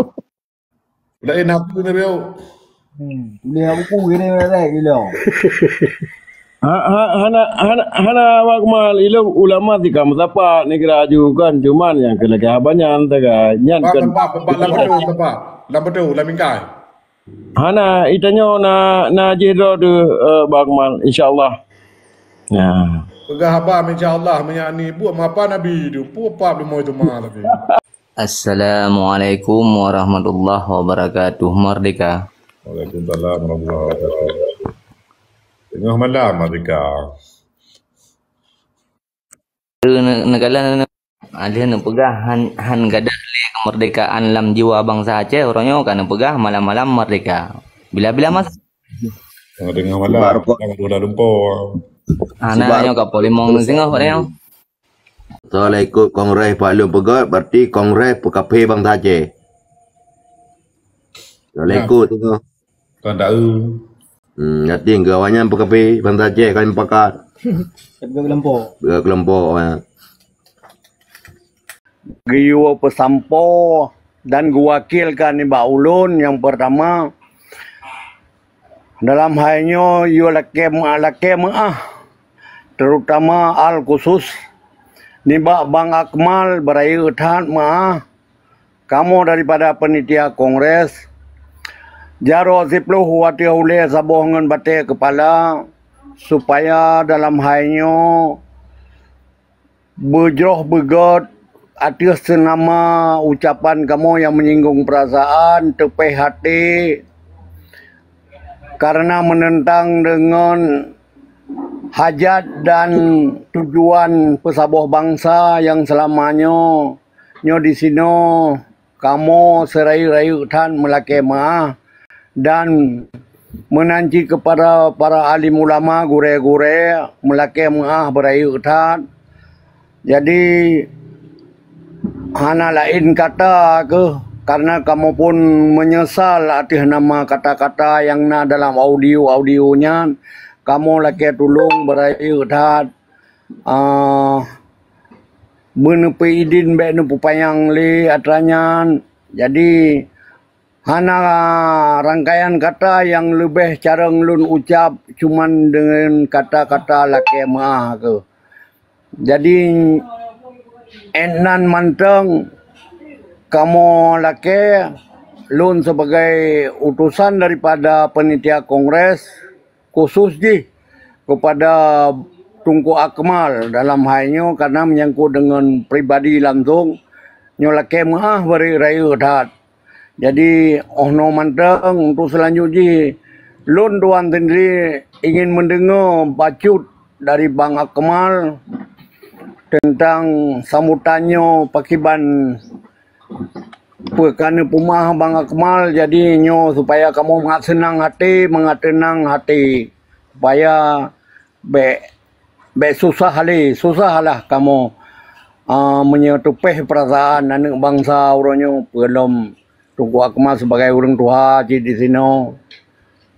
Laén aku ni, Beo. Hmm, tuléh buku gini, Malaya, gila. Ha, ha, hana, hana, hana awak mal ilong ulama sika meusapat neugara ju kan, cuman nyang keu lagée haba nyan taga, nyan Bak, kan. Bak, bak, bak, lam beutôi, bak. Lam beutôi, lam mingkai. Hana, itanyoe na, na jih droe deuh, eh, Bang Akmal, insya-Allah. Ya. Peugah haba, insya-Allah, meunyo ni buet mapa Nabi tu, peue pap leumo teuma tapi. Assalamualaikum warahmatullahi wabarakatuh. Merdeka. Waalaikumsalam warahmatullahi wabarakatuh. Tengah malam, Merdeka. Negara, ada neupeugah han, han gadah lé kemerdekaan lam jiwa bangsa Aceh, uroe nyoe ka neupeugah malam-malam merdeka. Bila-bila masa? Tengah malam, Kuala Lumpur. Ana nyoe ka polimong singoh pada nyoe. Soal ikut kongres Pak Lôn peugah, berarti kongres peukaphé bangsa Aceh. Soal ikut tu. Kan tahu. Hmm, yatim ke awaknyan peukaphé bangsa Aceh kan pakat. Tiga kelompok. Tiga kelompok, ya. Geuyue peusampoe dan geuwakilkan nibak ulôn nyang peurtama, dalam hai nyoe yue lakée meuah, lakée meuah, terutama al khusus nibak Bang Akmal beurayeuk that meuah. Kamoe daripada panitia kongres, jaroe siploh u ateueh ulée saboh ngon batée keupala, supaya dalam hai nyoe beujroh beugét ateueh seunama ucapan kamoe nyang menyinggung peurasaan, teupéh até, karena meuneuntang deungon hajat dan tujuan peusaboh bansa nyang seulama nyoe, nyoe disinoe kamoe seurayeuk-rayeuk that meulakée meuah dan meunan cit keupada para alim ulama, gurée-gurée meulakée meuah beurayeuk that. Jadi, hana laén kata kheueh, karena kamoe pun meunyeusal ateueh nama kata-kata nyang na dalam audio-audio nyan. Kamoe lakée tulông beurayeuk that, ah, beuneupeuidin bék neupeupanyang lé atra nyan. Jadi, hana rangkaian kata nyang leubeh carông lôn ucab, cuman deungon kata-kata lakée meuah kheueh. Jadi, 'et nan mantong kamoe lakée, lôn sibagai utosan daripada panitia kongres, khusus jih keupada Teungku Akmal dalam hai nyoe, karena meunyangkot deungon pribadi langsong, nyoe lakée meuah beurayeuk-rayeuk that. Jadi, 'oh noe mantong, untuk seulanjut jih, lôn tuan sendiri ingin mendengar bacut dari Bang Akmal tentang sambutan nyoe pakiban peue ka neupeumeuah Bang Akmal, jadi nyoe supaya kamoe mangat seunang até, mangat teunang até, supaya bék, bék susah lé, susah lah kamoe, ah, meunyoe teupéh peurasaan aneuëk bansa uroe nyoe, peulom Teungku Akmal sibagai ureuëng tuha cit disinoe.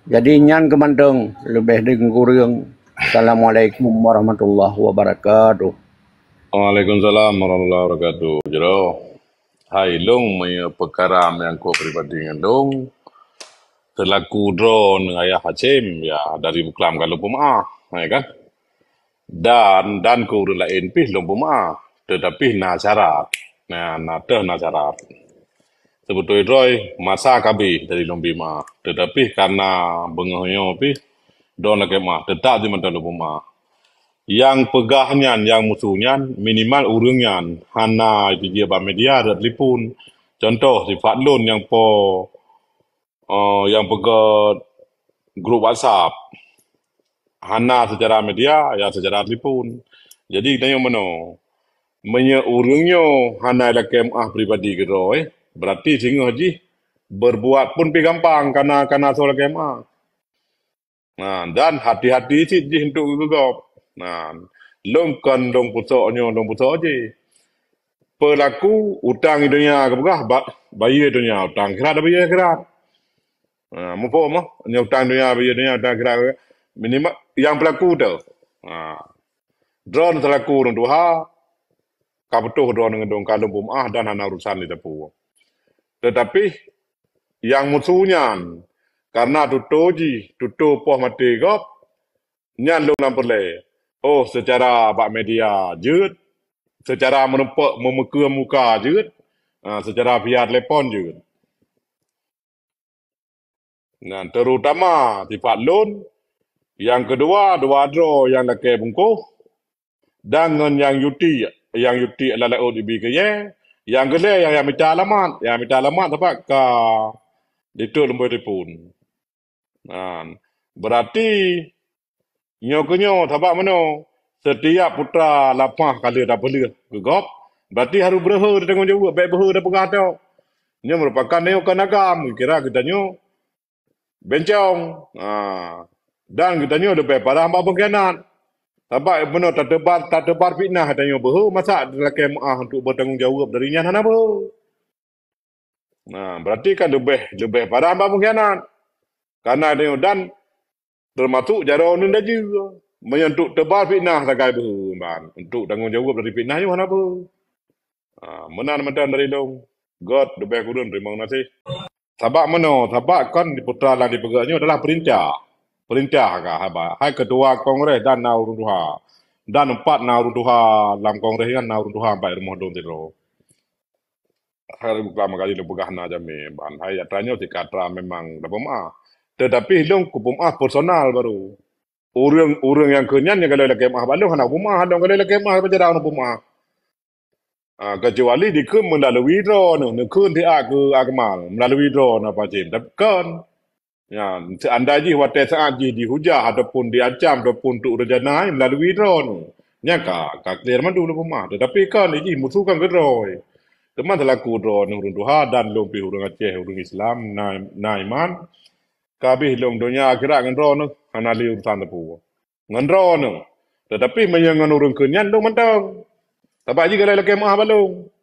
Jadi nyan keuh mantong, leubeh deungon kureueng. Assalamualaikum warahmatullahi wabarakatuh. Waalaikumsalam warahmatullahi wabarakatuh. Jero, hai lôn meunyoe peukara menyangkut pribadi ngon lôn, seulaku droeneuh Ayah Hashim, ya, dari buklam ka lôn peumeu'ah, ya kan? Dan, dan keu ureuëng laén pih lôn peumeu'ah, teutapi na syarat. Na, na teuh na syarat. Seubeutôi droe masa ka abéh dari lôn bri meu'ah, teutapi kareuna beungoh nyoe pih droeneuh lakée meu'ah, teutap jih mantong lôn peumeu'ah. Nyang peugah nyan, nyang musu nyan, minimal ureuëng nyan hana jijak bak media rot telepon. Contoh, sifat lôn nyang po, eh, nyang peugah grup WhatsApp. Hana seucara media, ya seucara telepon. Jadi, tanyoe meunoe, meunyoe ureuëng nyoe hana lakée meu'ah pribadi keudroe, berarti singoh jih berbuat pun pih gampang, kana, kana soe lakée meu'ah. Nah, dan hati-hati cit jih untuk geugob. Nah, lôn kon lôn pusok nyoe, lôn pusok jih. Peulaku utang donya geupeugah, ba-, bayeue donya, utang akhirat bayeue akhirat. Ha, muphom mah, nyoe utang donya, bayeue donya, utang akhirat. Minimal nyang peulaku tu. Ha. Droeneuh seulaku ureuëng tuha, ka putôh droeneuh ngon lôn, ka lôn peumeu'ah dan hana urusan lé sapeue. Teutapi nyang musu nyan, kareuna tutoe jih, tutoe poh maté gob, nyan lôn lam peureulée. Oh, seucara bak media jeuet, seucara meureumpok meumeukeue muka jeuet, ha, seucara via telepon jeuet. Nyan, terutama sifat lôn. Nyang keudua, dua droe nyang lakée bungkôh, dan ngon nyang yuti, nyang yuti lam laôt ibi keu yée, nyang keulhée nyang, nyang mita alamat, nyang mita alamat sabab ka ditrok lumbôi telepon. Nah, berarti nyoe keu nyoe, sabab meunoe, setiap putra lapah ka lheueh tapeuleueh keu gob, berarti harôh beureuhe tatanggong jaweueb, bék beuhe tapeugah tok. Nyoe meurupakan nyoe kon agam, kira geutanyoe bencong. Ha. Dan geutanyoe leubeh parah bak pengkhianat. Sabab meunoe tateubar, tateubar fitnah tanyoe beuhe, masa lakée meu'ah untuk bertanggung jawab dari nyan hana beuhe. Nah, berarti kan leubeh, leubeh parah bak pengkhianat. Karena tanyoe dan termasuk jaroe neuh dajeue. Meunyoe untuk teubar fitnah sagai beuhe ban, untuk tanggong jawab dari fitnah nyoe hana beuhe. Ha, meunan mantong dari lôn. Göt, leubeh kureueng, terima kasih. Sabab meunoe, sabab kon di putra lam dipeugah nyoe adalah perintah. Perintah ka haba. Hai ketua kongres dan na ureuëng tuha. Dan empat na ureuëng tuha lam kongres nyan na ureuëng tuha empat rumoh dong sidroe. Hai buka makali lôn peugah na jamé ban. Hai atra nyoe sikatra memang dah peumaah. Tetapi lôn kupeumaah personal baru. Ureuëng, ureuëng nyang keu nyan nyang galai lakée maah bak lôn hana peumaah, lôn galai lakée maah bak jaroe hana peumaah. Ah, kecuali dikheun meulalu droeneuh, neukheun siat keu Akmal, meulalu droeneuh apa cit. Tapi kon. Ya, seandai jih watée saat jih dihujah ataupun diancam ataupun untuk rencana meulalu droeneuh, nyan ka, ka clear mandum lôn peumaah. Tetapi kon jih musoh kan keudroe. Teuma seulaku droeneuh ureuëng tuha dan lôn pih ureuëng Aceh, ureuëng Islam, na, na iman, ka abéh lôn donya akhirat ngon droeneuh, hana lé urusan teupeu. Ngon droeneuh. Tetapi meunyoe ngon ureuëng keu nyan lôn mantong. Sabab jih galai lakée maah bak lôn.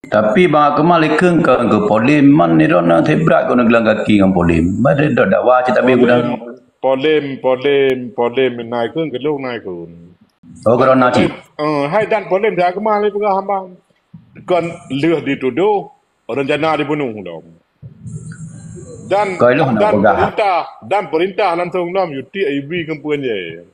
Tapi bang Akmal ikheun kon keu Polem man ni droeneuh sibrat keu neugeulang gaki ngon Polem. Bak dok dakwa cit tapi gudang. Polem, Polem, Polem na ikheun keu lôn na ikheun. Oh, keu droeneuh cit. Eh, hai dan Polem dah Akmal peugah hamba. Kon lheueh ditudoh rencana dibunoh lom. Dan, Koi lôn hana dan peugah. Perintah, dan perintah langsung lom yuti ibi kempuan je.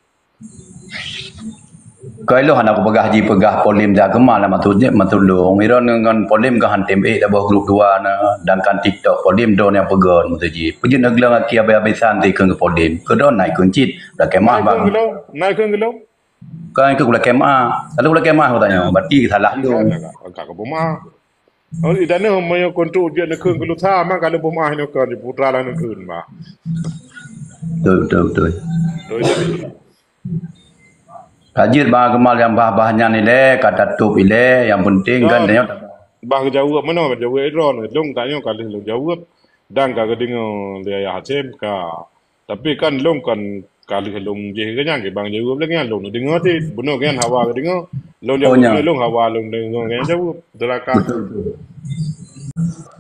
Koi lôn hana kupeugah jipeugah Polem dah keumah lah maksud jih, maksud lôn. Iron ngon Polem ka han tem ék dah boh grup dua na, dan kan TikTok Polem droe nyang peugah maksud jih. Peujeuet neuglang aki abis-abisan ti keu Polem. Keu droe naik kuncit, dah kemah bang. Naik keu gelong, naik keu gelong. Kan keu gula kemah. Lalu gula kemah aku tanya, berarti salah lôn. Agak ke rumah. Oh, idane meunyoe kontrok jeuet neukheun keu lusa, ma ka lheueh beumaah inoe kon di putra lah neukheun, bah. Betul, betul, betul. Betul jadi. Ka jeuet bang Akmal nyang bah-bah nyan ilée, ka tatôb ilée, nyang penting kan. Bah geujaweueb meunoe, geujaweueb droe, lôn ka nyoe ka lheueh lôn jaweueb dan ka geudeungoe lé Ayah Hashim ka. Tapi kan lôn kan ka lheueh lôn jih geuh nyan, bang jaweueb lagée nyan lôn deungoe cit. Bunoe geuh nyan hawa geudeungoe. Lôn jaweueb lôn hawa lôn deungoe geuh nyan jaweueb. Silakan. Betul, betul.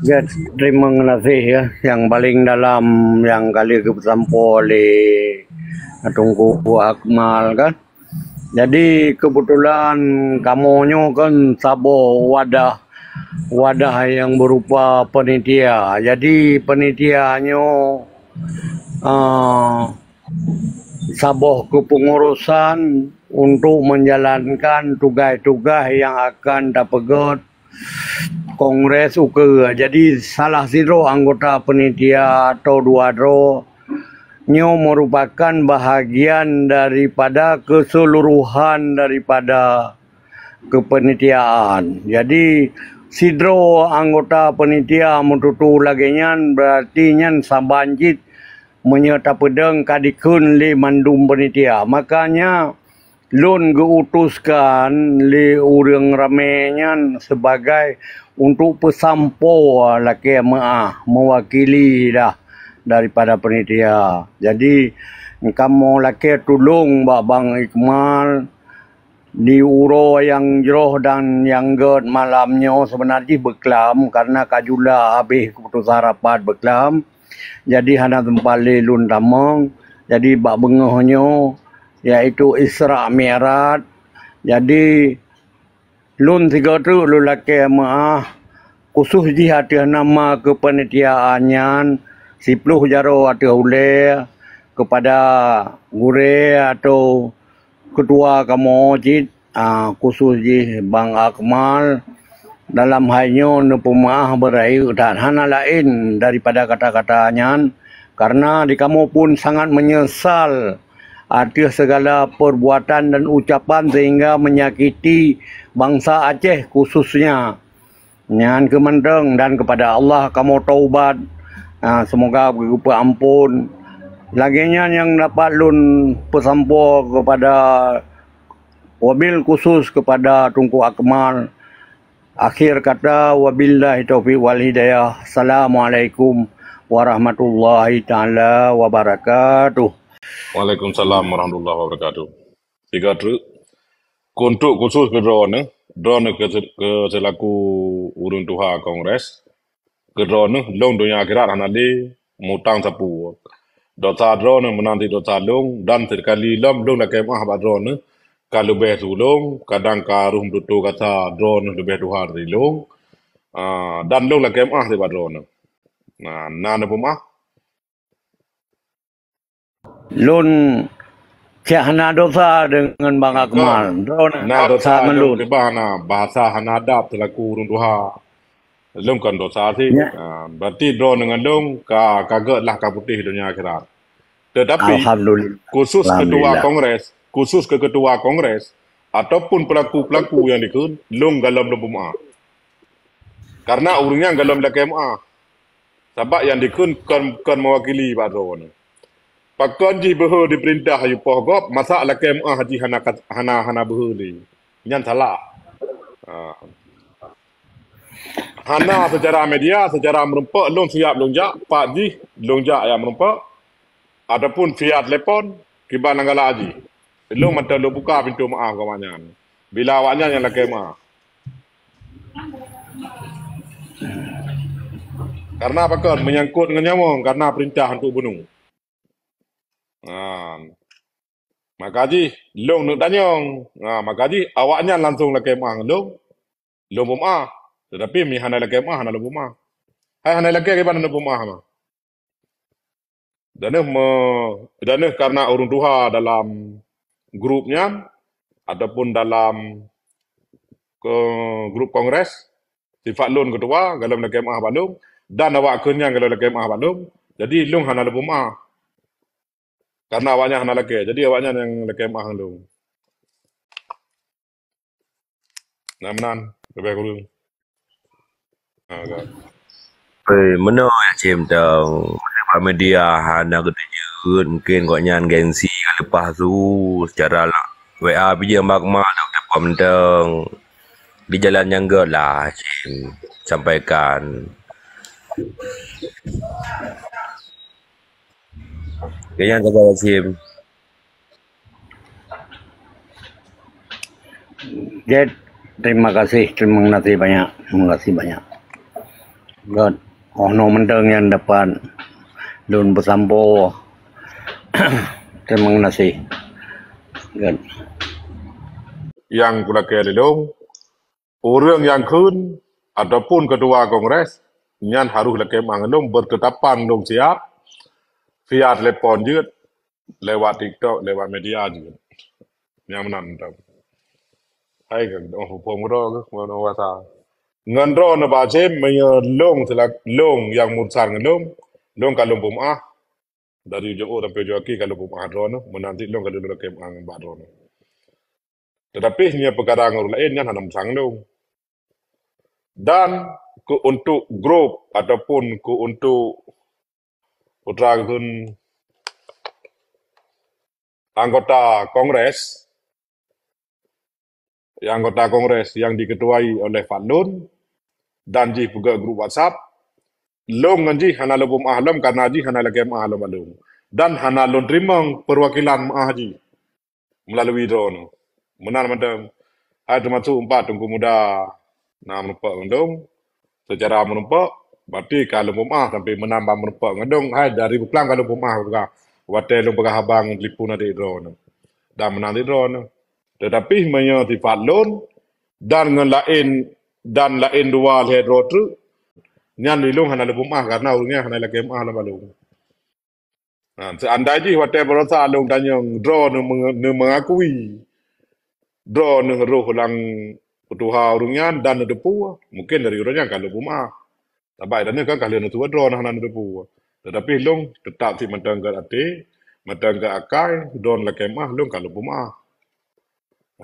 Ya, terima kasih ya. Yang paling dalam yang kali geupeusampoe lé Teungku Akmal kan. Jadi kebetulan kamoe nyoe kan saboh wadah, wadah yang berupa panitia. Jadi panitia nyoe, ah, saboh kepengurusan untuk menjalankan tugaih-tugaih yang akan tapeugét kongres ukeue. Jadi salah sidroe anggota panitia atau dua droe nyoe merupakan bahagian daripada keseluruhan daripada kepanitiaan. Jadi sidroe anggota panitia meututoe lagée nyan, berarti nyan saban cit meunyoe tapeudong ka dikheun lé mandum panitia. Makanya lôn geuutuskan lé ureuëng ramé nyan sebagai untuk peusampoe lakée meuáh meuwakili dah daripada panitia. Jadi kamoe lakée tulông bak Bang Ikmal di uroe nyang jroh dan nyang gét malam nyoe, seubeuna jih beuklam karena ka jula habéh keuputosan rapat beuklam. Jadi hana teumpat lé lôn tamong. Jadi bak beungoh nyoe, yaitu Isra Mi'raj. Jadi lôn sigoe treuk lôn lakée meuáh, khusos jih ateueh nama keupanitiaan nyan, siploh jaroe ateueh ulée, keupada gurée atau keutua kamoe cit, ah, khusos jih Bang Akmal, dalam hai nyoe neupeumeuáh beurayeuk that hana laén daripada kata-kata nyan, karena di kamoe pun sangat menyesal ateueh segala perbuatan dan ucapan sehingga menyakiti bangsa Aceh khususnya. Nyan keuh mantong dan kepada Allah kamoe taubat. Ah, semoga geupeuampon. Lagée nyan nyang dapat lôn peusampoe kepada, wabil khusus kepada Teungku Akmal. Akhir kata, wabillahi taufiq wal hidayah. Assalamualaikum warahmatullahi taala wabarakatuh. Waalaikumsalam warahmatullahi wabarakatuh. Sigoe treuk. Untuk khusus keu droeneuh, droeneuh keu, keu selaku ureuëng tuha kongres, keu droeneuh lôn donya akhirat hana lé mutang sapeue. Dosa droeneuh meunan cit dosa lôn, dan sikali lom lôn lakée meuáh bak droeneuh ka leubeh su lôn, kadang ka rôh meututoe gata droeneuh leubeh tuha dari lôn. Ah, dan lôn lakée meuáh bak droeneuh. Nah, na neupeumeuáh? Lôn cit hana dosa deungon Bang Akmal. Droeneuh na dosa ngon lôn. Kiban na bahasa hana adab selaku ureuëng tuha. Lôn kon dosa sih. Ya. Ah, berarti droeneuh ngon lôn ka, ka gét lah ka putéh donya akhirat. Tetapi alhamdulillah, khusus ketua kongres, khusus keu ketua kongres ataupun pelaku-pelaku yang dikheun, lôn galom lôn peumeuáh. Karena ureuëng nyan galom lakée meuáh. Sabab nyang dikheun kon, kon meuwakili bak droeneuh. Pakon jih beuhe dipeurintah yue poh gob, masa lakée meuáh jih hana kat-, hana, hana beuhe lé. Nyan salah. Ha. Hana secara media, secara meurumpok, lôn siap lôn jak, pat jih lôn jak nyang meurumpok, ataupun via telepon, kiban nyang galak jih. Lôn mantong lôn buka pintoe meuáh keu awaknyan. Bila awaknyan nyang lakée meuáh. Karena pakon? Menyangkut ngon nyawöng, karena peurintah untuk bunoe. Ha. Maka jih, lôn neuk tanyong. Ha, maka jih, awaknyan langsong lakée meuáh ngon lôn, lôn peumeuáh. Tetapi mi hana lakée meuáh, hana lôn peumeuáh. Hai hana lakée, kiban lôn peumeuáh mah. Droeneuh me-, droeneuh karena ureuëng tuha dalam grup nyan, ataupun dalam ke grup kongres, sifat lôn ketua, galom lakée meuáh bak lôn, dan awak kheun nyan galom lakée meuáh bak lôn, jadi lôn hana lôn peumeuáh. Karena awaknyan hana lakée, jadi awaknyan nyang lakée meuáh ngon lôn. Nah, meunan, leubeh kureueng. Ha, ka. Eh, meunoe ya Cim tong. Meunyoe bak media hana geuteujeuet, mungkin gobnyan gengsi ka leupah su secara la-, W A bijéh bak ma tong telepon tong. Di jalan nyang gét lah Cim sampaikan. Gobnyan sagai Cim. Jet, terima kasih, terima kasih banyak, terima kasih banyak. Gét, oh no mantong nyang dapat lôn peusampoe Terima kasih. Good. Nyang kulakée lé lôn, ureuëng nyang kheun ataupun ketua kongres nyan harôh lakée meuah ngon lôn, bertetapan lôn siap via telepon jeuet, lewat TikTok, lewat media jeuet. Nyang meunan tau. Hai ka oh phom droe ke, ngon wasa. Ngon droe na Pak Hasyim, meunyoe lôn sila-, lôn nyang mursan ngon lôn, lôn ka lôn peumeuah. Dari ujong ueh sampai ujong aki ka lôn peumeuah droe nyoe, meunan cit lôn ka lôn lakée meuah ngon bak droe nyoe. Tetapi nyoe peukara ngon ureuëng laén nyan hana meusan lôn. Dan keu untuk grup ataupun keu untuk putra kheun anggota kongres, anggota kongres yang diketuai oleh Fadlun dan jih peugah grup WhatsApp, lôn ngon jih hana lôn peumeuah lom karena jih hana lakée meuah lom bak lôn. Dan hana lôn teurimong perwakilan meuah jih melalui droe nyoe. Meunan mantong. Hai teumasok empat Teungku Muda na meurumpok ngon lôn. Secara meurumpok, berarti ka lôn peumeuah sampai meunan ban meurumpok ngon lôn. Hai dari buklam ka lôn peumeuah peugah. Watée lôn peugah haba ngon telepon adik droe nyoe. Dan meunan adik droe nyoe. Tetapi meunyoe sifat lôn dan ngon laén dan laén dua lhée droe treuk, nyan lé lôn hana lôn peumeuah karena ureuëng nyan hana lakée meuah lom bak lôn. Ha, seandai jih watée baroesa lôn tanyong droe neu-, neu-, meungakui droe nyoe roh lam peutuha ureuëng nyan dan neuteupeue, mungken dari ureuëng nyan ka lôn peumeuah. Sabai dan nyoe kan ka lheueh neuteupeue droe nyoe hana neuteupeue. Tetapi lôn tetap cit mantong gét até, mantong gét akai, droe lakée meuah lôn ka lôn peumeuah.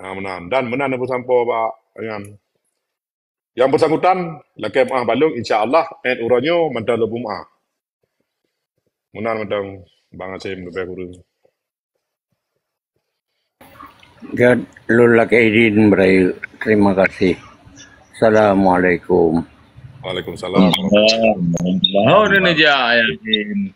Ha, meunan. Dan meunan neupeusampoe bak nyan. Yang bersangkutan lakée meuah bak lôn, insya Allah, ét uroe nyoe mantong lôn peumeuah. Meunan mantong Bang Hasyim leubeh kureueng. Gét lôn lakée idin beurayeuk. Terima kasih. Assalamualaikum. Waalaikumsalam. Oh, ini aja, Yasin.